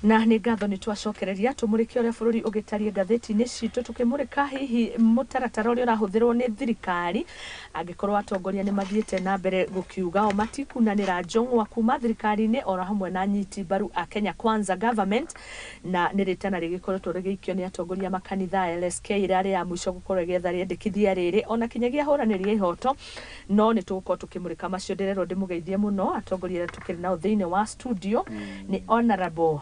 Na nĩ ngatho nĩ twacokereria tũmũrĩke ũrĩa bũrũri ũgĩtariĩ ngathĩti-inĩ citũ, tũkĩmũrĩka hihi mũtaratara ũrĩa ũrahũthĩrwo nĩ thirikari angĩkorwo atongoria nĩ mathiĩte na mbere gũkiuga o matikunanĩra njũng'wa kuma thirikari-inĩ oro hamwe na anyiti mbaru a Kenya Kwanza government. Na nĩ rĩtana rĩgĩkoretwo rĩgĩikio nĩ atongoria makanitha LSK ĩrarĩ ya mũico gũkorwo ĩgĩetha rĩendekithia rĩrĩ ona kinyagia ahũranĩri a ihoto. No nĩ tũgũkorwo tũkĩmũrĩka macio. Ndĩrerwo ndĩmũgeithie mũno atongoria arĩa tũkĩrĩ nao thĩinĩ wa studio. Nĩ Honorable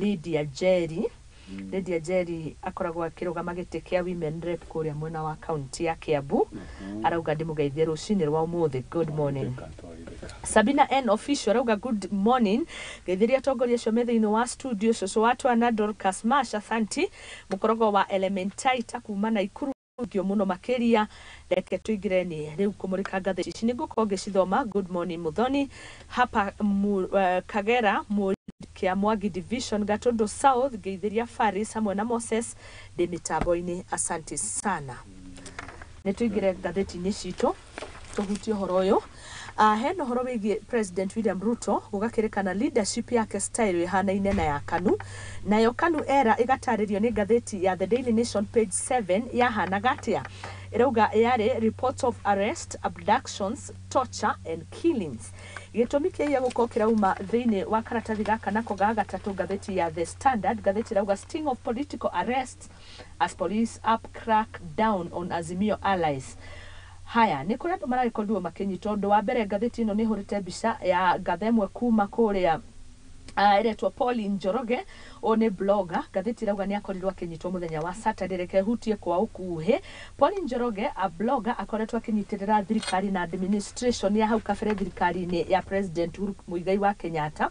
Lydia Njeri. Lydia Njeri akoragwo akĩrũgama gĩtĩ kĩa women rep kũrĩa mwena wa kaunti ya Kiambu. Arauga ndĩmũgeithie rũcinĩ rwa ũmũthĩ. Good morning. Sabina N Official arauga good morning, ngeithĩria atongoria acio me thĩinĩ wa studio, cũcũ wa twana Dorcas Mash, asanti mũkorogo wa Elementaita kuma Naikuru ngio mũno makĩria. Reke tũingĩreni rĩu kũmũrĩka ngathĩti ici, nĩngũkorwo ngĩcithoma. Good morning Muthoni hapa Kagera mu kĩa Mwangi Division, Gatundu South. Ngeithĩria Faris hamwe na Moses ndĩ mĩtambo-inĩ, asante sana. Nĩ tũingĩre ngathĩti-inĩ citũ tũhutie ũhoro ũyũ. Hena ũhoro wĩgiĩ President William Ruto gũgakĩrĩkana leadership yake style ĩhanaine na ya KANU. Nayo KANU era ĩgatarĩrio nĩ ngathĩti ya The Daily Nation page 7. Yahanaga atĩa? Ĩrauga yarĩ reports of arrest, abductions, torture and killings. Gĩtũmi kĩa gũkorwo kĩrauma thĩinĩ wa karatathi gaka nako ga gatatũ, ngathĩti ya The Standard. Ngathĩti ĩrauga sting of political arrests as police up crack down on Azimio allies. Haya, nĩ kũrĩ andũ maragĩkorirwo makĩnyitwo. Ũndũ wa mbere, ngathĩti ĩno nĩ ĩhũrĩte mbica ya ngatha ĩmwe kuma kũrĩa ĩretwo Pauline Njoroge. Ũyũ nĩ blogger. Ngathĩti ĩrauga nĩ akorirwo akĩnyitwo mũthenya wa Saturday. Reke hutie kwa ũkuhĩ. Pauline Njoroge, a blogger, akoretwo akĩnyitĩrĩra thirikari na administration ya hau kabere thirikari-inĩ ya President Uhuru Muigai wa Kenyatta.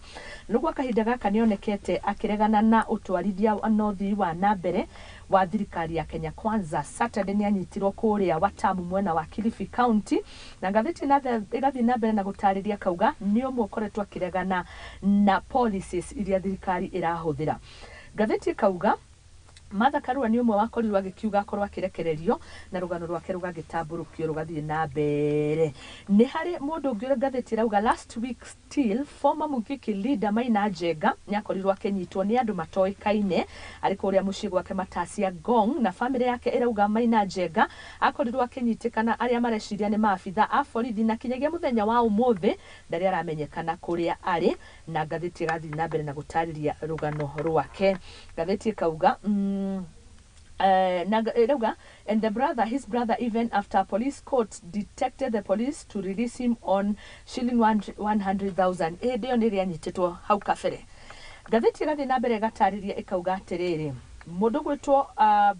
Nĩguo kahinda gaka nĩonekete akĩregana na ũtwarithia na ũthii wa na mbere wa thirikari ya Kenya Kwanza. Saturday nĩ anyitirwo kũrĩa Watamu mwena wa Kilifi County, na ngathĩti ĩgathiĩ na mbere na gũtarĩria kauga nĩ ũmwe ũkoretwo akĩregana na policies iria thirikari ĩrahũthĩra. Ngathĩti ĩkauga Martha Karua nĩ ũmwe wakorirwo agĩkiuga akorwo akĩrekererio na rũgano rwake rũgagĩtambũrũkio rũgathiĩ na mbere. Nĩ harĩ mũndũ ũngĩ ũrĩa ngathĩti ĩrauga last week still former Mungiki leader Maina Njenga nĩ akorirwo akĩnyitwo nĩ andũ matoĩkaine arĩ kũrĩa mũciĩ gwake Matasia Ngong, na famĩlĩ yake ĩrauga Maina Njenga akorirwo akĩnyitĩkana arĩa mareciria nĩ maabitha a borithi, na kinyagia mũthenya wa ũmũthĩ ndarĩ aramenyekana kũrĩa arĩ. Na ngathĩti ĩgathiĩ na mbere na gũtarĩria rũgano rwake. Ngathĩti ĩkauga na ĩrauga and the brother, his brother, even after police court detected the police to release him on shilling 100,000. Hĩndĩ ĩyo nĩ ĩrĩa anyitĩtwo hau kabere. Ngathĩti ĩgathiĩ na mbere ĩgatarĩria ĩkauga atĩrĩrĩ, mũndũ gwĩtwo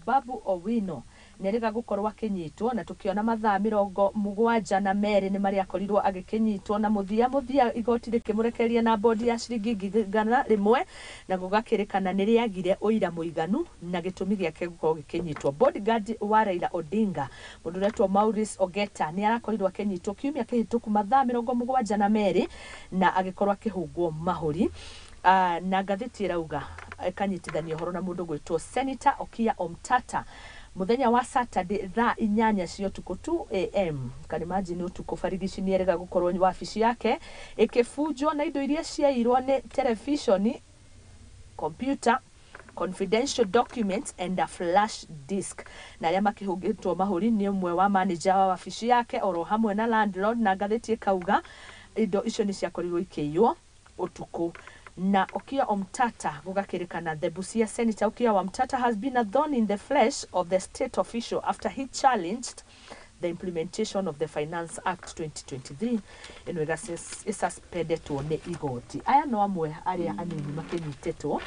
Babu Owino nĩerĩga gũkorwo akĩnyitwo, na tũkĩona mathaa 72 nĩ marĩa akorirwo agĩkĩnyitwo, na mũthia mũthia igoti rĩkĩmũrekereria na bodi ya ciringi 100,000, na gũgakĩrĩkana nĩ rĩagire ũira mũiganu na gĩtũmi gĩake gũkorwo gĩkĩnyitwo. Bodyguard wa Raila Odinga, mũndũ ũretwo Maurice Ogeta, nĩ arakorirwo akĩnyitwo kiumia kĩhĩtũku mathaa 72 na agĩkorwo akĩhũngwo mahũri. Na ngathĩti ĩrauga ĩkanyitithania ũhoro na mũndũ gwĩtwo Senator Okiya Omtata mũthenya wa Saturday thaa 8 cia ũtukũ, 2 a.m., can imagine, ũtukũ barigici, nĩ erĩga gũkorwo wabici yake ĩkĩbunjwo na indo iria ciairwo nĩ televishoni, computer, confidential documents and a flash disk. Na arĩa makĩhũngĩtwo mahũri nĩ ũmwe wa manager wa wabici yake oro hamwe na landlord. Na ngathĩti ĩkauga indo icio nĩ ciakorirwo ikĩiywo ũtukũ. Na Okiya Omtata gũgakĩrĩkana the Busia Senator Okiya Omtata has been a thorn in the flesh of the state official after he challenged the implementation of the Finance Act 2023. Ĩno ĩsuspendetwo nĩ igoti. Aya no amwe arĩa anini makĩnyitĩtwo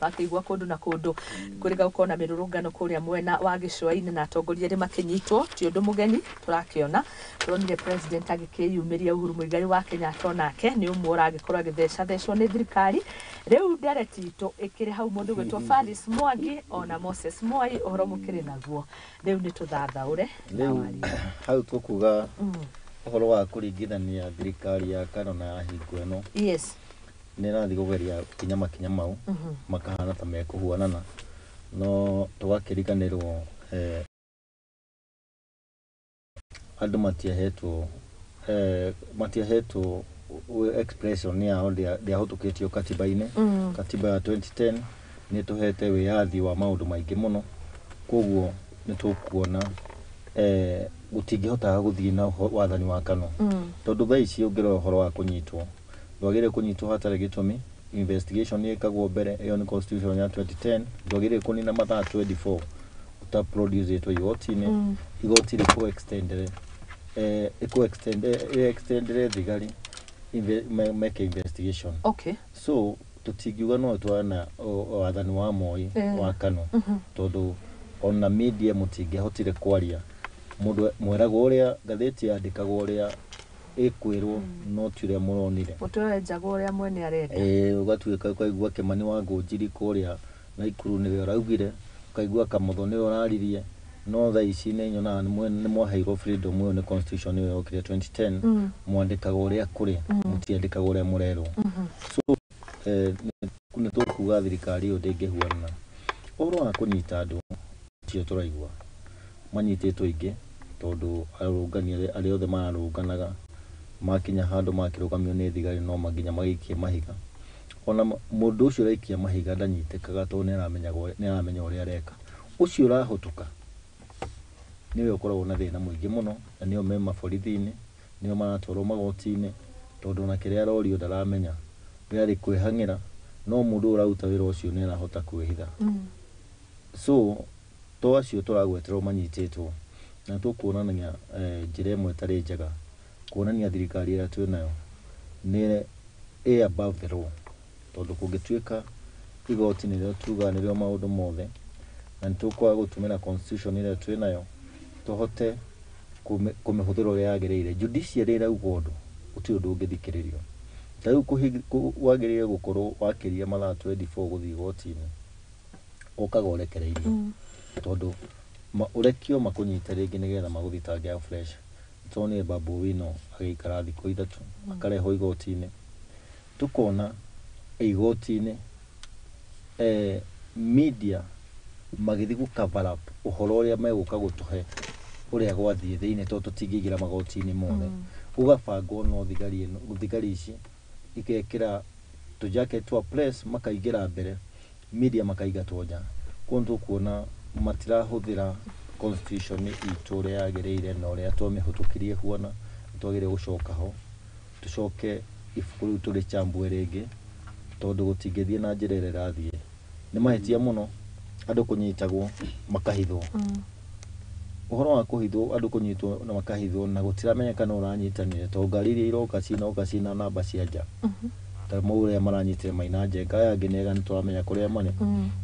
makĩigua kũndũ na kũndũ kũrĩ gũkorwo na mĩrũrũngano kũrĩa mwena wa gĩcũa-inĩ na atongoria arĩa makĩnyitwo ti ũndũ mũgeni. Tũrakĩona tũronire president agĩkĩyumĩria Uhuru Muigai wa Kenyatta, onake nĩ ũmwe ũragĩkorwo agĩthecathecwo nĩ thirikari. Rĩu ndereti itũ ĩkĩrĩ hau, mũndũ gwĩtwo Faris Mwangi ona Moses Mwai, ũhoro mũkĩrĩ naguo rĩu nĩ tũthathaũre na Rĩu warie. Hau tũkuga ũhoro wa kũringithania thirikari ya KANU na ya hingo ĩno nĩ ĩrathiĩ kũgeria gũkinya makinya mau makahana ta mekũhuanana, no tũgakĩriganĩrwo andũ matiahetwo Expression yao ndĩahĩtũkĩtio katiba-inĩ. Katiba ya 2010 nĩ tũhete wĩyathi wa maũndũ maingĩ mũno, koguo nĩ tũkuona gũtingĩhotaga gũthiĩ na wathani wa KANU. Tondũ thaa ici ũngĩrora ũhoro wa kũnyitwo, ndwagĩrĩire kũnyitwo hatarĩ gĩtũmi. Investigation ĩkagwo mbere, ĩyo nĩ constitution ya 2010. Ndwagĩrĩire kũnina mathaa 24 ũtaproducĩtwo igoti-inĩ. Igoti rĩkũ extendere ĩkũ extendere thigari meke investigation. So tũtingiuga no twana wathani wa Moi wa KANU, tondũ ona media mũtingĩahotire kwaria. Mũndũ mweragwo ũrĩa ngathĩti yandĩkagwo, ũrĩa ĩkwĩrwo, no ti ũrĩa mũronire. Mũtwe wenjagwo ũrĩa mwene arenda. Ĩĩ, ũgatuĩka ũkaigua Kĩmani wa Ngũnjiri kũrĩa Naikuru nĩwe ũraugire, ũkaigua Kamotho nĩwe ũraririe. No thaa ici nĩ nyonaga nĩ mwaheirwo freedom ĩyo nĩ constitution ĩyo yokire 2010. Mwandĩkaga ũrĩa kũrĩ, mũtiandĩkaga ũrĩa mũrerwo. So nĩ tũkuga thirikari ĩyo ndĩngĩhuana. Ũhoro wa kũnyita andũ ũcio tũraigua manyitĩtwo aingĩ, tondũ arũrũngani arĩa othe mararũrũnganaga makinya handũ makĩrũgamio nĩ thigari, no nginya magĩikie mahiga. Ona mũndũ ũcio ũraikia mahiga ndanyitĩkaga, tondũ nĩ aramenya ũrĩa areka. Ũcio ũrahũtũka nĩwe ũkoragwo na thĩna mũingĩ mũno, na nĩo me maborithi-inĩ, nĩo maratwarwo magoti-inĩ, tondũ ona kĩrĩa arorio ndaramenya, we arĩ kwĩhang'ĩra, no mũndũ ũyũ ũraruta wĩra ũcio nĩ arahota kwĩhitha. So to acio tũragweterwo manyitĩtwo, na tũkuonania njĩra ĩmwe ĩtarĩ njega kuonania thirikari ĩrĩa twĩnayo nĩ ĩ above the law, tondũ kũngĩtuĩka igoti nĩrĩo tugaga nĩrĩo maũndũ mothe, na nĩ tũkwaga gũtũmĩra constitution ĩrĩa twĩnayo tũhote kũmĩhũthĩra ũrĩa yagĩrĩire. Judiciary ĩrauga ũndũ, gũtirĩ ũndũ ũngĩthikĩrĩrio. Ta rĩu wagĩrĩire gũkorwo wakĩria mathaa 24 gũthiĩ igoti-inĩ, ũkaga ũrekereirio, tondũ ũrekio makũnyite rĩngĩ nĩgetha magũthitange afresh. Tondũ Babu Owino agĩikara thikũ 3 akarehwo igoti-inĩ, tũkona igoti-inĩ media magĩthiĩ gũ cover up ũhoro ũrĩa megũka gũtũhe ũrĩa gwathiĩ thĩinĩ, tondũ tũtingĩingĩra magoti-inĩ mothe. Gũgabangwo no thigari ĩno, thigari ici ikekĩra tũjacket twa press, makaingĩra mbere, media makaingatwo nja. Koguo nĩtũkuona matirahũthĩra constitution itũ ũrĩa yagĩrĩire na ũrĩa twamĩhĩtũkirie huana. Nĩtwagĩrĩire gũcoka ho, tũcoke ibuku rĩu tũrĩchambue rĩngĩ, tondũ gũtingĩthiĩ na njĩra ĩrĩa ĩrathiĩ. Nĩ mahĩtia mũno andũ kũnyitagwo makahithwo. Ũhoro wa kũhithwo, andũ kũnyitwo na makahithwo na gũtiramenyeka nũ ũranyitanire, tondũ ngari iria iroka cinoka ciina namba cia nja, ta mau ũrĩa maranyitire Maina Njenga. Aya angĩ nĩ ega, nĩtũramenya kũrĩa marĩ.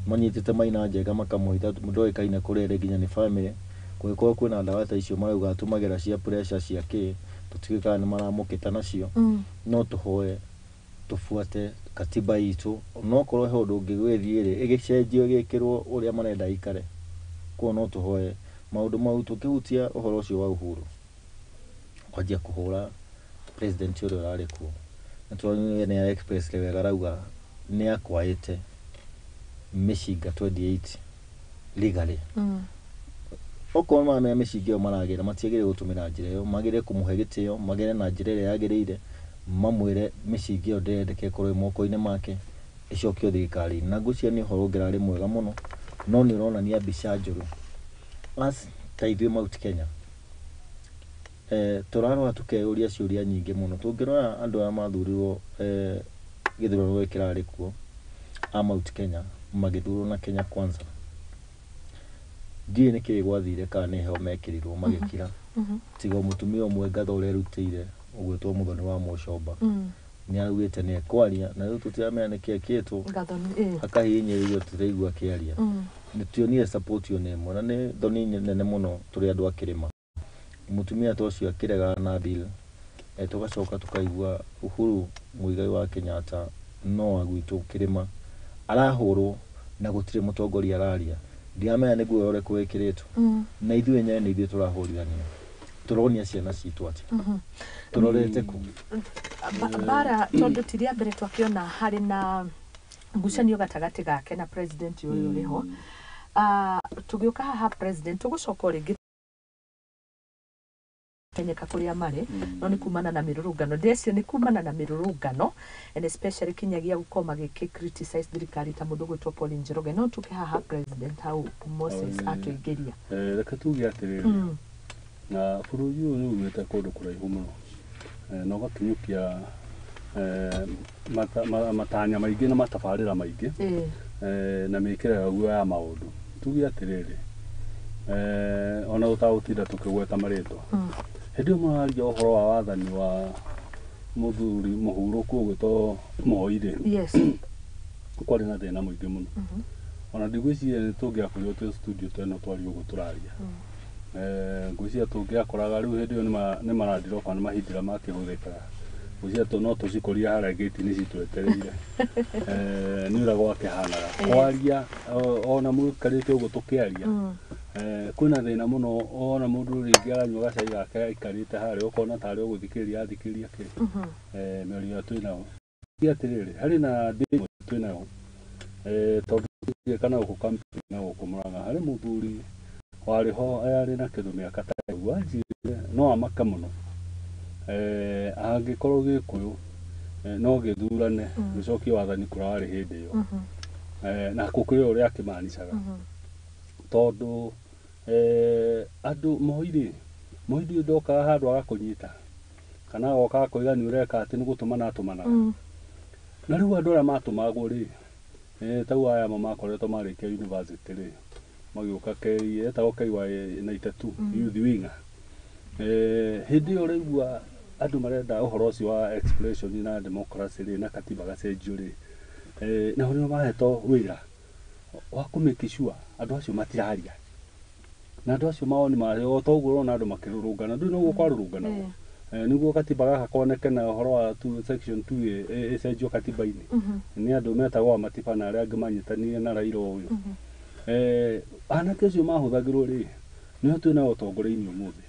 Manyitĩte Maina Njenga makamũhitha, ndoĩkaine kũrĩa arĩ nginya nĩ family. Kũngĩkorwo kwĩna ndawa ta icio marauga atũmagĩra cia pressure cia kĩ, tũtiũĩ kana nĩ maramũkĩta nacio. No tũhoe tũbuate katiba itũ, onokorwo he ũndũ ũngĩgĩthiĩ rĩ, ĩgĩcenjio ĩgĩkĩrwo ũrĩa marenda ĩikare. Koguo no tũhoe maũndũ mau tũkĩhutia ũhoro ũcio wa Uhuru kwanjia kũhũra president ũrĩa ũrarĩ kuo, na tũronire nĩ express wega, arauga nĩ akwaĩte mĩcinga 28 legally. Okorwo maramenya mĩcinga ĩyo maragĩra, matiagĩrĩire gũtũmĩra njĩra ĩyo, magĩrĩire kũmũhe gĩtĩo, magĩre na njĩra ĩrĩa yagĩrĩire, mamwĩre mĩcinga ĩyo ndĩrendeka ĩkorwo ĩ moko-inĩ make, ĩcokio thirikari-inĩ. Na ngwĩciria nĩ ũhoro ũngĩrarĩ mwega mũno, no nĩ ũronania mbica njũru as ta ithuĩ Mount Kenya. Tũrarora tũkeyũria ciũria nyingĩ mũno. Tũngĩrora andũ arĩa mathurirwo gĩthurano gĩkĩ kĩrarĩ kuo a Mount Kenya magĩthurwo na Kenya Kwanza, ndiũĩ nĩkĩĩ gwathire kana nĩ heo mekĩrirwo magĩkira, tiga o mũtumia ũmwe ngatha ũrĩa erutĩire ũgwĩtwo Mũthoni wa Mũcomba. Nĩ araugĩte nĩ ekwaria, na rĩu tũtiramenya nĩkĩ ekĩtwo. Gathoni, ĩĩ. Akahihinyĩrĩrio, tũtiraigua akĩaria. Nĩ tuonire support ona ĩmwe, na nĩ thoni nene mũno tũrĩ andũ a kĩrĩma, mũtumia ta ũcio akĩregana na bill. Tũgacoka tũkaigua Uhuru Muigai wa Kenyatta no wa gwitũ kĩrĩma arahũrwo na gũtirĩ mũtongoria araria. Ndiramenya nĩ guoya ũrĩkũ wĩkĩrĩtwo. Na ithuĩ enyewe nĩ ithuĩ tũrahũrithanio. Tũronia ciana citũ atĩa? Tũrorete kũ? Bara tondũ ti rĩa mbere twakĩona harĩ na ngucanio gatagatĩ gake na president ũyũ ũrĩ ho. Tũgĩũka haha president, tũgũcoka o rĩngĩ. Menyeka kũrĩa marĩ, no nĩ kumana na mĩrũrũngano. Ndĩreciria nĩ kumana na mĩrũrũngano, and especially kinyagia gũkorwo magĩkĩ criticize thirikari ta mũndũ gwĩtwo Pauline Njoroge. No tuke haha president hau Moses atũingĩria. Reke tuge atĩrĩrĩ, na bũrũri ũyũ nĩ umĩte kũndũ kũraihu mũno, na ũgakinyũkia matanya maingĩ na matabarĩra maingĩ, na mĩkĩre yaguo ya maũndũ. Tuge atĩrĩrĩ, ona ũtagũtinda tũkĩgweta marĩtwa, hĩndĩ ĩyo mũraria ũhoro wa wathani wa mũthuri mũhurũku ũgwĩtwo Moi rĩ, kwarĩ na thĩna mũingĩ mũno. Ona ndigwĩciria nĩ tũngĩakorirwo twĩ studio ta ĩno twaria ũguo tũraria. Ngwĩciria tũngĩakoraga rĩu hĩndĩ ĩyo nĩ marandiroba na mahindira makĩhũthĩkaga. Ngwĩciria no tũcikoria harĩa gate-inĩ citwetereire. Nĩ ũrĩa gwakĩhanaga. Kwaria ona mũikarĩte ũguo tũkĩaria, kwĩna thĩna mũno. Ona mũndũ rĩngĩ aranyua gacai gake aikarĩte harĩa, ũkona tarĩ ũgũthikĩrĩria athikĩrĩria kĩ mĩario ĩrĩa twĩnayo. Atĩrĩrĩ, harĩ na ndĩ twĩnayo, tondũ kana gũkũ campaign na gũkũ Murang'a harĩ mũthuri warĩ ho arĩ na kĩndũ mĩaka ta ĩguo, anjĩrire no amake mũno angĩkorwo Gĩkũyũ no gĩthurane gĩcokie wathani kũrĩa warĩ hĩndĩ ĩyo. Na gũkĩrĩ ũrĩa akĩmanicaga, tondũ andũ Moi rĩ, Moi ndũĩ ndokaga handũ agakũnyita kana agoka akoiga nĩ ũreka atĩ nĩ gũtũmana atũmanaga. Na rĩu andũ arĩa matũmagwo rĩ, tau aya amwe makoretwo marĩkia university rĩ, magĩũka K etagwo KY 92 youth winger. Hĩndĩ ĩyo ũraigua andũ marenda ũhoro ũcio wa expression na democracy rĩ, na katiba gacenjio rĩ, nao nĩo mahetwo wĩra wa kũ make sure andũ acio matiraria, na andũ acio mawoni mayo toguo ũrona andũ makĩrũrũngana, ndũĩ noguo kwarũrũnganagwo. Nĩguo katiba gaka koneke na ũhoro wa section 2 ĩcenjio katiba-inĩ, nĩ andũ metagwo Matiba na arĩa angĩ manyitanĩire na Raila ũyũ. Anake acio mahũthagĩrwo rĩ, nĩo twĩnao ũtongoria-inĩ ũmũthĩ.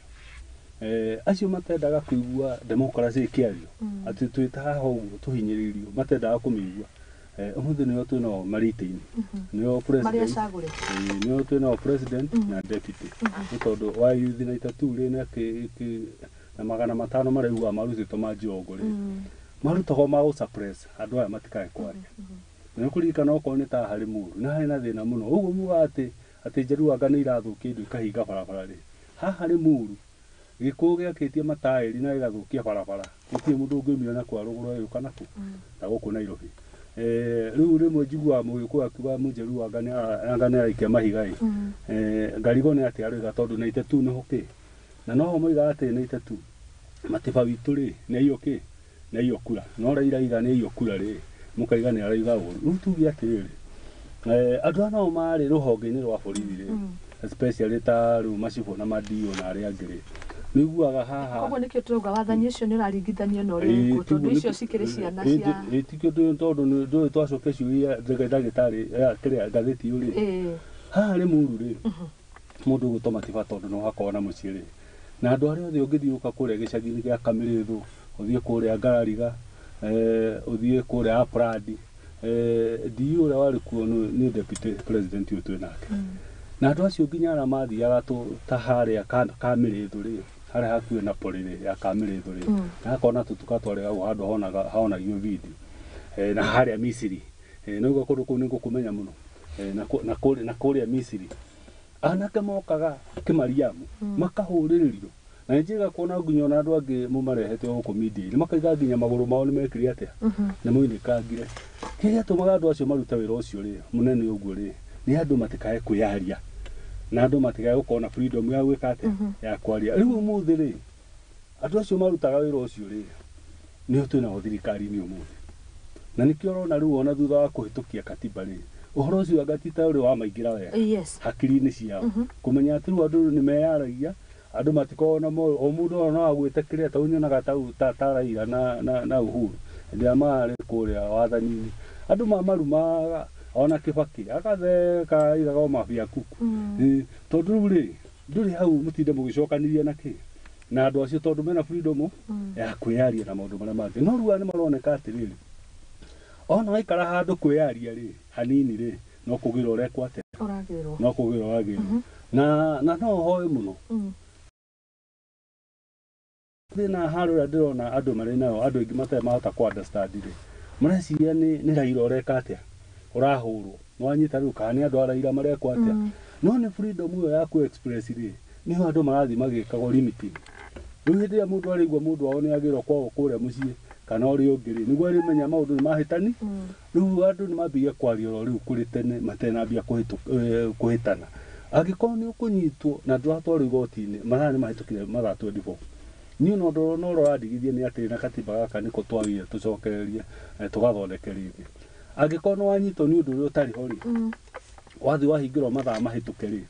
Acio matendaga kũigua democracy ĩkĩario, atĩ twĩ ta haha ũguo tũhinyĩrĩirio, matendaga kũmĩigua, ũmũthĩ nĩo twĩnao marĩ itĩ-inĩ, nĩo marĩa president acagũre. Nĩo twĩnao president na deputy, nĩ tondũ wa youth 92 rĩ, na 500 maraiguaga marutĩtwo ma Njirongo rĩ, marutagwo ma gũ suppress andũ aya matikae kwaria. Na nĩ kũririkana okorwo nĩ ta harĩ mũru na harĩ na thĩna mũno ũguo mugaga atĩ Njaruo anga nĩ irathũkia indo ikahinga barabara rĩ, haha harĩ mũru Gĩkũyũ gĩakĩtie mataĩri na gĩgathũkia barabara, gũtirĩ mũndũ ũngĩumire na kwa rũgũrũ agĩũka naku na gũkũ Nairobi. Rĩu rĩmwe njiguaga Mũgĩkũyũ akiuga Mũnjaruo anga nĩ araikia mahiga ĩ, ngarigwo nĩ atĩa aroiga, tondũ 92 nĩho kĩ na noho moigaga atĩ 92 Matiba witũ rĩ nĩ aiywo kĩ, nĩ aiywo kura, no Raila aiga nĩ aiywo kura rĩ, mũkaiga nĩ araiga ũru. Rĩu tuge atĩrĩrĩ, andũ aya nao marĩ rũhonge-inĩ rwa borithi rĩ, especially ta rĩu macibũ na madio na arĩa angĩ rĩ, nĩ ũiguaga haha. Koguo nĩkĩo tũrauga wathani ũcio nĩ ũraringithanio na ũrĩa wĩkuo, tondũ icio cikĩrĩ ciana cia Tikio tondũ ndũĩ twacokia ciũria ndagĩtarĩ kĩrĩa ngathĩti ĩyo rĩ, haha rĩ mũru rĩ, mũndũ ũgwĩtwo Matiba, tondũ no hakorwo na mũciĩ rĩ, na andũ arĩa othe ũngĩthiĩ ũka kũrĩa gĩcagi-inĩ gĩa Kamĩrĩthũ, ũthiĩ kũrĩa Ngarariga, ũthiĩ kũrĩa Aprandi, DU ũrĩa warĩ kuo nĩ deputy president ũyũ twĩ nake, na andũ acio nginya arĩa mathiaga ta harĩa Kamĩrĩthũ rĩ, harĩa hakuhĩ na pori rĩ ya Kamĩrĩthũ rĩ, na hakorwo na tũtuka twarĩ hau handũ honagio video, na harĩa Misiri, nĩguo kũndũ kũu nĩngũkũmenya mũno, na kũrĩa Misiri anake mokaga Kĩmariamu makahũrĩrĩrio, na nĩnjĩga kuona nginya ona andũ angĩ mũmarehete gũkũ media-inĩ makaiga nginya magũrũ mao nĩmekire atĩa, nĩ moinĩkangire. Kĩrĩa gĩatũmaga andũ acio marute wĩra ũcio rĩ mũnene ũguo rĩ, nĩ andũ matikae kwĩyaria na andũ matikae gũkorwo na freedom ya gwĩka atĩa, ya kwaria. Rĩu ũmũthĩ rĩ, andũ acio marutaga wĩra ũcio rĩ, nĩo twĩnao thirikari-inĩ ũmũthĩ, na nĩkĩo ũrona rĩu ona thutha wa kũhĩtũkia katiba rĩ, ũhoro ũcio anga ti ta ũrĩ wamaingĩra wega hakiri-inĩ ciao, kũmenya atĩ rĩu andũ nĩ meyaragia, andũ matikoragwo na o mũndũ ona no agwĩte kĩrĩa ta nyonaga ta Raila na Uhuru hĩndĩ ĩrĩa marĩ kũrĩa wathani-inĩ, andũ mamarumaga, ona Kibaki agatheka aigaga o mabia kuku. Tondũ rĩu rĩ, ndũrĩ hau mũtinde mũgĩcokanĩria na kĩ na andũ acio, tondũ mena freedom ya kwĩyaria na maũndũ marĩa mangĩ. No rĩu aya nĩ maroneka atĩrĩrĩ, ona waikara handũ kwĩyaria rĩ hanini rĩ, no kũgĩra ũrekwo atĩa, ũragĩrwo, no kũgĩra ũragĩrwo, na no hoe mũno. Thĩna harĩa ndĩrona andũ marĩ nayo, andũ aingĩ matarĩ mahota kũ understand rĩ, mareciria nĩ Raila ũreka atĩa, ũrahũrwo, nĩwanyita rĩu, kana nĩ andũ a Raila marekwo atĩa. No nĩ freedom ĩyo ya kũ express rĩ, nĩho andũ marathiĩ magĩkagwo limiting. Rĩu hĩndĩ ĩrĩa mũndũ arĩigua mũndũ wao nĩ agĩrwo kwao kũrĩa mũciĩ kana ũrĩa ũngĩ rĩ, nĩguo arĩmenya maũndũ nĩ mahĩtani. Rĩu andũ nĩ mambĩrĩria kwaria oro rĩu kũrĩ tene matenambia kũhĩtana. Angĩkorwo nĩ ũkũnyitwo na ndũratwarwo igoti-inĩ, mathaa nĩ mahĩtũkire mathaa 24. Niĩ no ndĩrona ũrĩa ũrandigithia nĩ atĩrĩ, na katiba gaka nĩko twagĩrĩire tũcokererie, tũgathondeke rĩngĩ. Angĩkorwo nĩ wanyitwo nĩ ũndũ ũrĩa ũtarĩ ho rĩ, wathiĩ wahingĩrwo mathaa mahĩtũke rĩ,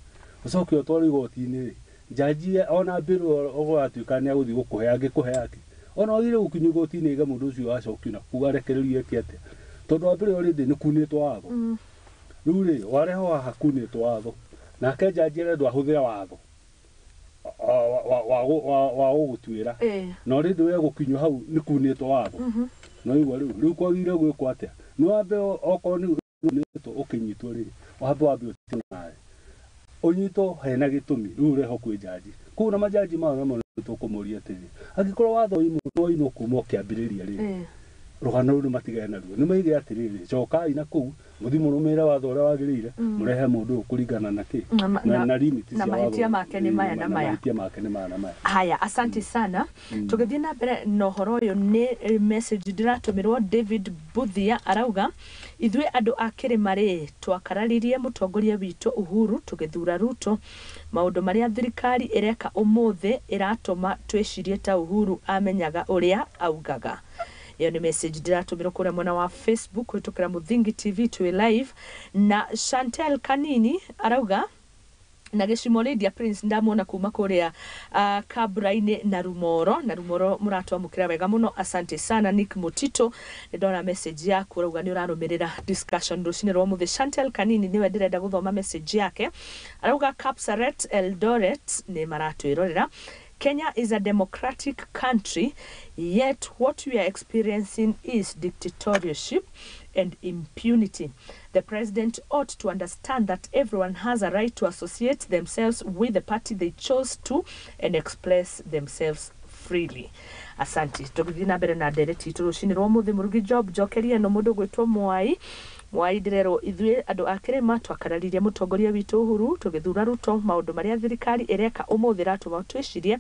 ũcoke ũtwarwo igoti-inĩ rĩ, njanji ona mbĩrũ ũgatuĩka nĩ agũthiĩ gũkũhe, angĩkũhe atĩ ona wagĩrĩire gũkinyio igoti-inĩ ĩge mũndũ ũcio acokio na kuu arekererio eke atĩa, tondũ wa mbere already nĩ kunĩtwo watho. Rĩu rĩ, warehwo haha kunĩtwo watho, nake njanji arendwo ahũthĩre watho wa gũgũtuĩra, na already we gũkinyio hau nĩ kunĩtwo watho. No igua rĩu kwagĩrĩire gwĩkwo atĩa? Nĩ wambe okorwo nĩ unĩtwo ũkĩnyitwo rĩ, wambe ũtio nawe ũnyitwo hena gĩtũmi, rĩu ũrehwo kwĩ njanji kũu, na majanji mao namo tũkũmũria atĩrĩ, angĩkorwo watho wainwo kuma ũkĩambĩrĩria rĩ, rũgano rũu nĩ matigane naruo, nĩ maige atĩrĩrĩ, cokai na kũu mũthiĩ mũrũmĩrĩre watho ũrĩa wagĩrĩire, mũrehe mũndũ ũyũ kũringana na kĩ na limit na cia watho. Mahĩtia make nĩ maya na maya. Mahĩtia make nĩ maya na maya. Haya, asante sana. Tũgĩthiĩ na mbere na ũhoro ũyũ, nĩ message ndĩratũmĩrwo. David Buthia arauga, ithuĩ andũ a kĩrĩma rĩ, twakararirie mũtongoria witũ Uhuru tũgĩthura Ruto. Maũndũ marĩa thirikari ĩreka ũmũthĩ ĩratũma twĩcirie ta Uhuru amenyaga ũrĩa augaga. Ĩyo nĩ message ndĩratũmĩrwo kũrĩa mwena wa Facebook kũhĩtũkĩra Mũthingi TV twĩ live. Na Chantel Kanini arauga, na gĩcimo Lydia Prince ndamuona kuma kũrĩa Kabra-inĩ na Rumoro, na Rumoro mũratwamũkĩra wega mũno, asante sana. Nick Mutito, nĩ ndona message yaku, ũrauga nĩ ũrarũmĩrĩra discussion rũcinĩ rwa ũmũthĩ. Chantel Kanini nĩwe ndĩrenda gũthoma message yake, arauga Kapsaret, Eldoret nĩ maratwĩrorera. Kenya is a democratic country, yet what we are experiencing is dictatorship and impunity. The president ought to understand that everyone has a right to associate themselves with the party they chose to and express themselves freely. Asante. Tũgĩthiĩ na mbere na ndereti itũ rũcinĩ rwa ũmũthĩ, mũrugi Job, njokeria ĩno mũndũ ũgwĩtwo Mwai. Mwai ndĩrerwo, ithuĩ andũ a kĩrĩma twakararirie mũtongoria witũ Uhuru tũgĩthura Ruto. Maũndũ marĩa thirikari ĩreka ũmũthĩ ĩratũma twĩcirie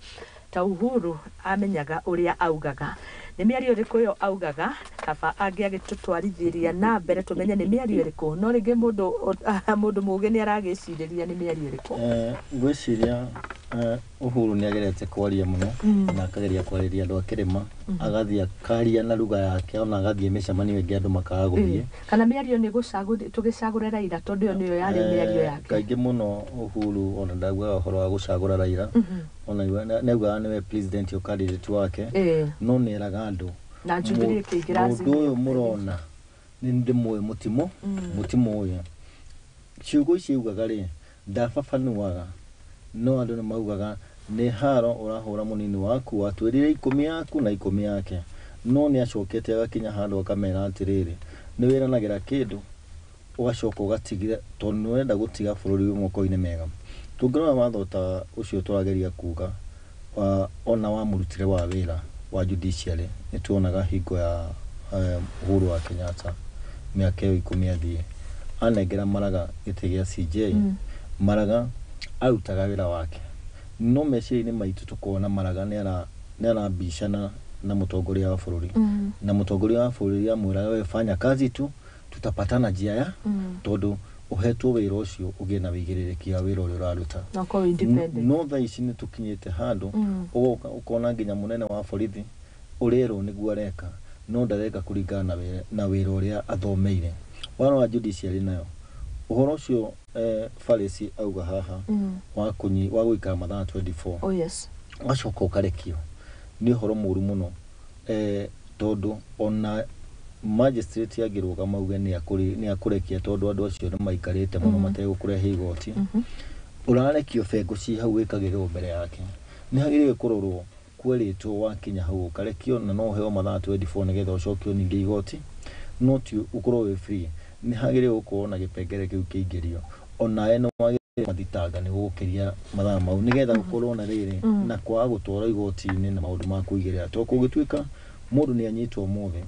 ta Uhuru amenyaga ũrĩa augaga. Nĩ mĩario ĩrĩkũ ĩyo augaga? Kaba angĩagĩtũtwarithĩria na mbere tũmenye nĩ mĩario ĩrĩkũ, no rĩngĩ mũndũ mũũgĩ nĩ aragĩcirĩria nĩ mĩario ĩrĩkũ. Ngwĩciria Uhuru nĩ agerete kwaria mũno na akageria kwarĩria andũ a kĩrĩma, agathiĩ akaria na lugha yake, ona agathiĩ mĩcemanio ĩngĩ andũ makaga gũthiĩ. Kana mĩario nĩ tũgĩcagũre Raila, tondũ ĩyo nĩyo yarĩ mĩario yake. Kaingĩ mũno Uhuru ona ndaugaga ũhoro wa gũcagũra Raila, ona nĩaugaga nĩwe presidential candidate wake, no nĩeraga andũ na Jubilee ĩkĩingĩra mũndũ Azimio. Ũyũ mũrona nĩ ndĩmũĩ mũtimo mũtimo ũyũ, ciugo ici augaga rĩ, ndababanuaga, no andũ nĩ maugaga nĩ haro ũrahũra mũnini waku, watwĩrire 10 yaku na 10 yake. No nĩ acokete agakinya handũ akamera atĩrĩrĩ, nĩ wĩranagĩra kĩndũ ũgacoka ũgatigira, tondũ nĩ ũrenda gũtiga bũrũri wĩ moko-inĩ mega. Tũngĩrora watho ta ũcio tũrageria kuga wa, ona wa mũrutĩre wa wĩra wa judiciary, nĩ tuonaga hingo ya Uhuru wa Kenyatta, mĩaka ĩyo 10 athiĩ anengera Maraga gĩtĩ gĩa CJ. Maraga arutaga wĩra wake, no meciria-inĩ maitũ tũkona Maraga nĩ arabicana na mũtongoria wa bũrũri, na mũtongoria wa bũrũri amwĩraga, we fanya kazi tu, tutapatana njia ya tondũ ũhetwo wĩra ũcio ũgĩe na wĩigĩrĩrĩki wa wĩra ũrĩa ũraruta. Na ũkorwo independent. No thaa ici nĩ tũkinyĩte handũ ũgoka ũkona nginya mũnene wa borithi ũrerwo nĩguo areka, no ndareka kũringana na wĩra ũrĩa athomeire. Warora judiciary nayo, ũhoro ũcio Farisi auga haha wa gũikara mathaa 24 Oh yes. ũgacoka ũkarekio nĩ ũhoro mũru mũno, tondũ ona magistrate angĩrũgama auge nĩ akũrekia, tondũ andũ acio nĩ maikarĩte mũno mategũkũrehe igoti, ũrarekio bengo ci hau wĩkagĩrĩrwo mbere yake. Nĩ hagĩrĩire kũrorwo kwerĩtwo wakinya hau ũkarekio, na no ũheo mathaa 24 nĩgetha ũcokio ningĩ igoti, no ti ũkorwo wĩ free. Nĩ hagĩrĩire gũkorwo na gĩpengere kĩu kĩingĩrio onawe nĩ wagĩrĩirwo. Mathitanga nĩ gũgũkĩria mathaa mau nĩgetha gũkorwo na rĩrĩ na kwaga gũtwarwo igoti-inĩ na maũndũ ma kũigĩrĩra, tondũ kũngĩtuĩka mũndũ nĩ anyitwo ũmũthĩ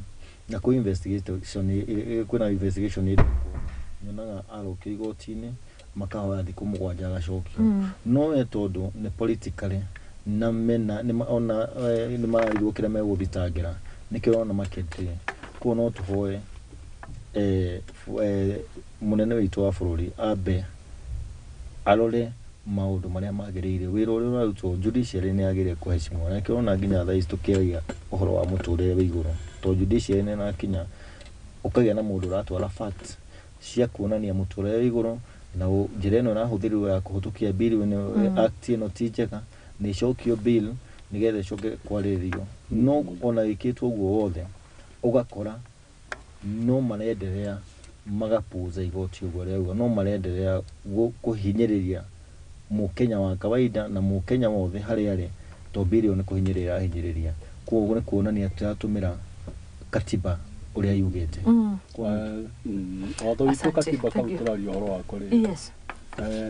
na kwĩ investigation, kwĩna investigation ĩrekwo, nyonaga arokio igoti-inĩ makahoya thikũ 7 agacokio. No we tondũ nĩ politically na mena nĩ ona nĩ mararigwo kĩrĩa megũthitangĩra, nĩkĩo ũrona makĩenderea. Koguo no tũhoe mũnene witũ wa bũrũri ambe arore maũndũ marĩa magĩrĩire, wĩra ũrĩa ũrarutwo judiciary nĩ yagĩrĩire kũheshimiwa. Na nĩkĩo ũrona nginya thaa ici tũkĩaria ũhoro wa mũtũrĩre wĩ igũrũ, tondũ judiciary nĩ ĩrakinya ũkagĩa na mũndũ ũratwara facts cia kuonania mũtũrĩre wĩ igũrũ na njĩra ĩno ĩrahũthĩrirwo ya kũhĩtũkia bill ĩno, act ĩno ti njega, nĩ ĩcokio bill nĩgetha ĩcoke kwarĩrĩrio. No ona ĩkĩtwo ũguo wothe ũgakora no marenderea magapuza igoti ũguo rĩauga, no marenderea kũhinyĩrĩria mũkenya wa kawaida na mũkenya wothe harĩa arĩ, to bill ĩyo nĩ kũhinyĩrĩria ĩrahinyĩrĩria. Koguo nĩ kuonania tũratũmĩra katiba ũrĩa yugĩte. Watho witũ katiba kau tũraria ũhoro wako rĩ,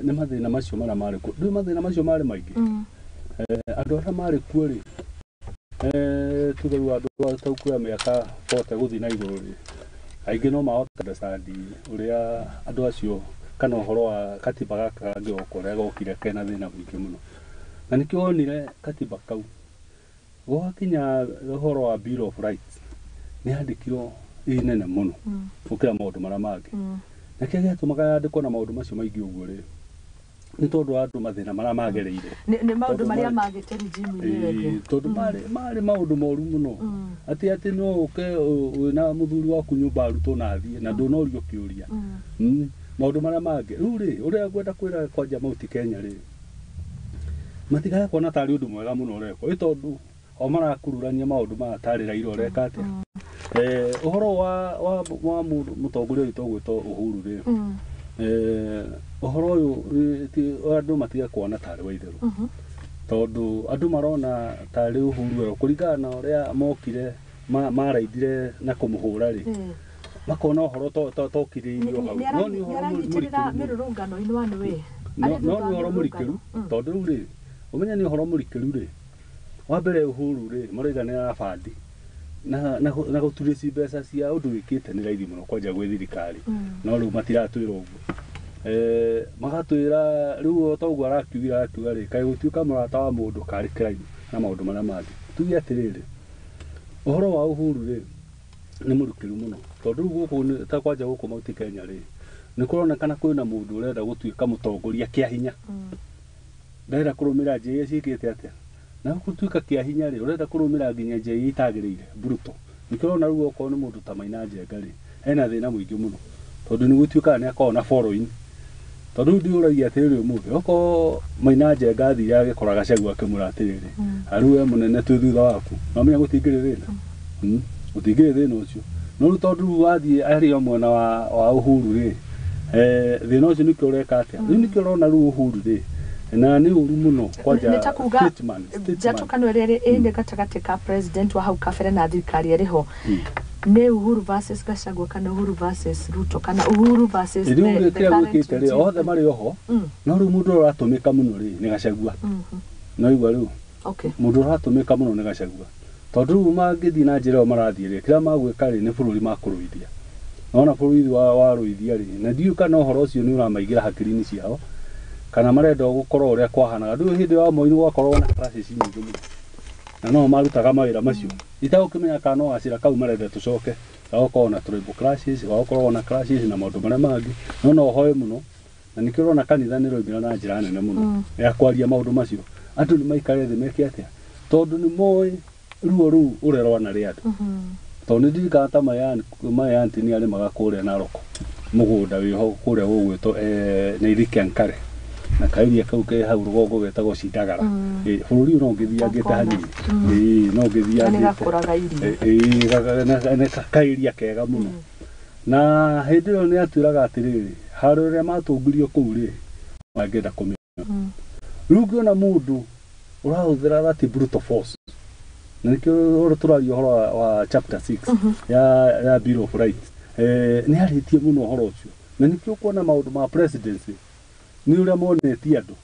nĩ mathĩna macio marĩa marĩ kuo. Ndũĩ mathĩna macio marĩ maingĩ. Andũ arĩa marĩ kuo rĩ, tuge rĩu andũ tau kuoya mĩaka 40 gũthiĩ na igũrũ rĩ, aingĩ no mahote understand ũrĩa andũ acio kana ũhoro wa katiba gaka kangĩgoka ũrĩa gokire kena thĩna mũingĩ mũno. Na nĩkĩo wonire katiba kau gwakinya ũhoro wa Bill of Rights nĩ yandĩkirwo ĩ nene mũno gũkĩra maũndũ marĩa mangĩ. Na kĩrĩa gĩatũmaga yandĩkwo na maũndũ macio maingĩ ũguo rĩ, nĩ tondũ wa andũ mathĩna marĩa magereire. Nĩ maũndũ marĩa magĩte regime-inĩ ĩyo. Tondũ marĩ maũndũ moru mũno. Atĩ no ũke wĩna mũthuri waku nyũmba arutwo na athiĩ na ndũnorio kĩũria. Maũndũ marĩa mangĩ. Rĩu rĩ, ũrĩa ngwenda kwĩra kwanja Mount Kenya rĩ, matigae kuona tarĩ ũndũ mwega mũno ũrekwo, ĩ tondũ o marakururania maũndũ maya tarĩ Raila ũreka atĩa. Ũhoro wa mũtongoria witũ ũgwĩtwo Uhuru rĩ, ũhoro ũyũ andũ matige kuona tarĩ wa itherũ, tondũ andũ marona tarĩ Uhuru ĩyo kũringana na ũrĩa mokire maraithire na kũmũhũra rĩ, makona ũhoro tokirĩirio hau. No nĩ ũhoro mũrikĩru, tondũ rĩu rĩ, ũmenye nĩ ũhoro mũrikĩru rĩ, wa mbere Uhuru rĩ marauga nĩ arabandi na gũturĩci mbeca cia ũndũ wĩkĩte nĩ raithi mũno kwanja gwĩ thirikari, no rĩu matiratwĩra ũguo. Magatwĩra rĩu o ta ũguo arakiugire akiuga rĩ, kaĩ gũtuĩka mũrata wa mũndũ karĩ crime na maũndũ marĩa mangĩ. Tuge atĩrĩrĩ, ũhoro wa Uhuru rĩ nĩ mũrikĩru mũno, tondũ rĩu gũkũ ta kwanja gũkũ Mount Kenya rĩ, nĩ kũronekana kwĩna mũndũ ũrenda gũtuĩka mũtongoria kĩa hinya, ndarenda kũrũmĩrĩra njĩra iria ciĩkĩte atĩa, na gũtuĩka kĩa hinya rĩ, ũrenda kũrũmĩrĩra nginya njĩra iria itagĩrĩire brutal. Nĩkĩo ũrona rĩu okorwo nĩ mũndũ ta Maina Njenga rĩ, ena thĩna mũingĩ mũno, tondũ nĩ gũtuĩkaga nĩ akoragwo na following. Tondũ rĩu ndiũragia atĩrĩrĩ ũmũthĩ, okorwo Maina Njenga athire agĩkora Gachagua akĩmwĩra atĩrĩrĩ, arĩu we mũnene twĩ thutha waku, no menya gũtingĩrĩ thĩna, gũtingĩrĩ thĩna ũcio. No rĩu tondũ rĩu wathiĩ arĩ o mwena wa Uhuru rĩ, thĩna ũcio nĩkĩo ũreka atĩa. Rĩu nĩkĩo ũrona rĩu Uhuru rĩ, na nĩ ũru mũno kwanja statesman. Njatũkano ĩrĩa ĩ gatagatĩ ka president wa hau kabere na thirikari ĩrĩ ho, nĩ Uhuru versus Gachagua kana Uhuru versus Ruto kana Uhuru versus the current regime. Othe marĩ oho, no rĩu mũndũ ũrĩa ũratũmĩka mũno rĩ nĩ Gachagua. No igua rĩu mũndũ ũratũmĩka mũno nĩ Gachagua, tondũ rĩu mangĩthiĩ na njĩra ĩyo marathiĩ rĩ, kĩrĩa magwĩka rĩ nĩ bũrũri makũrũithia. Nona bũrũri warũithia rĩ, na ndiũĩ kana ũhoro ũcio nĩ ũramaigĩra hakiri-inĩ ciao kana marenda gũkorwo ũrĩa kwahanaga. Ndũĩ hĩndĩ ya Moi gwakorwo na crisis nyingĩ mũno, na no marutaga mawĩra macio. Itagũkĩmenya kana no gacĩra kau marenda tũcoke, gagũkorwo na tribal clashes, gagũkorwo na clashes na maũndũ marĩa mangĩ. No no ũhoe mũno, na nĩkĩo ũrona kanitha nĩ ĩroimĩra na njĩra nene mũno ya kwaria maũndũ macio. Andũ nĩ maikare thĩ meke atĩa, tondũ nĩ moĩ ruo rũu ũrĩa rwanarĩ andũ. Tondũ nĩ ndirikanaga ta my aunty nĩ arĩmaga kũrĩa Narok, mũgũnda wĩho kũrĩa gũgwĩtwo Nairiki Ankare, na kaeria kau ke hau rũgongo getagwo Cindagara. Bũrũri ũyũ no ũngĩthiangĩte hanini, no ũngĩthiangĩte kaeria kega mũno. Na hĩndĩ ĩyo nĩ atwĩraga atĩrĩrĩ, harĩ ũrĩa matũngirio kũu rĩ, mangĩenda kũmenya. Rĩu ũngĩona mũndũ ũrahũthĩra that brutal force, na nĩkĩo ũrĩa tũraria ũhoro wa chapter 6 ya Bill of Rights, nĩ arĩtie mũno ũhoro ũcio, na nĩkĩo ũkuona maũndũ ma presidency Nĩ ũrĩa monetie andũ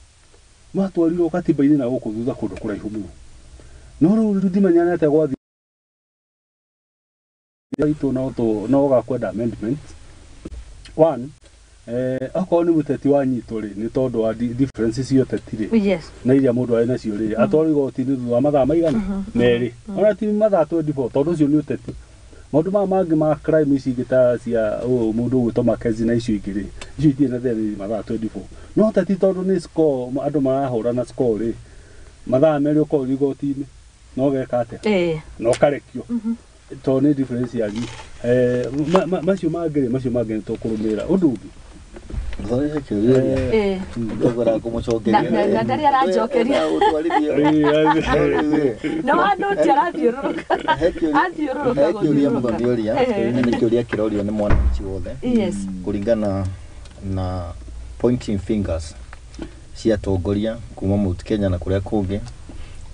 matwarirwo katiba-inĩ na gũkũ thutha kũndũ kũraihu mũno. No rĩu ndimenyane atĩa gwathiĩ itũ no gakwenda amendment. One, akorwo nĩ mũteti wanyitwo rĩ, nĩ tondũ wa differences cia ũteti rĩ, Yes. na iria mũndũ arĩ nacio rĩ, atwarwo igoti-inĩ thutha wa mathaa maigana merĩ, ona ti mathaa 24, tondũ ũcio nĩ ũteti. Maũndũ maya mangĩ ma crime ici ingĩ ta cia ũũ mũndũ ũgwĩtwo Mackenzie na icio ingĩ rĩ, icio itirĩ na thĩna nĩ mathaa 24. No ũteti tondũ nĩ score, andũ marahũrana score rĩ, mathaa merĩ ũkorwo ũrĩ igoti-inĩ, no geka atĩa? Na ũkarekio. Tondũ nĩ difference yanyu. Macio mangĩ rĩ, macio mangĩ nĩ tũkũrũmĩrĩra. Ũndũ ũngĩ. Mũthoni kĩũria. Ndũkwenda kũmũcokeria. Na ndarĩ aranjokeria. No andũ ti arathiũrũrũka. Athiũrũrũka He kĩũria mũthoni ũria, na nĩ kĩũria kĩrorio nĩ mwananchi wothe. Yes. Kũringana na pointing fingers cia atongoria kuma Mount Kenya na kũrĩa kũngĩ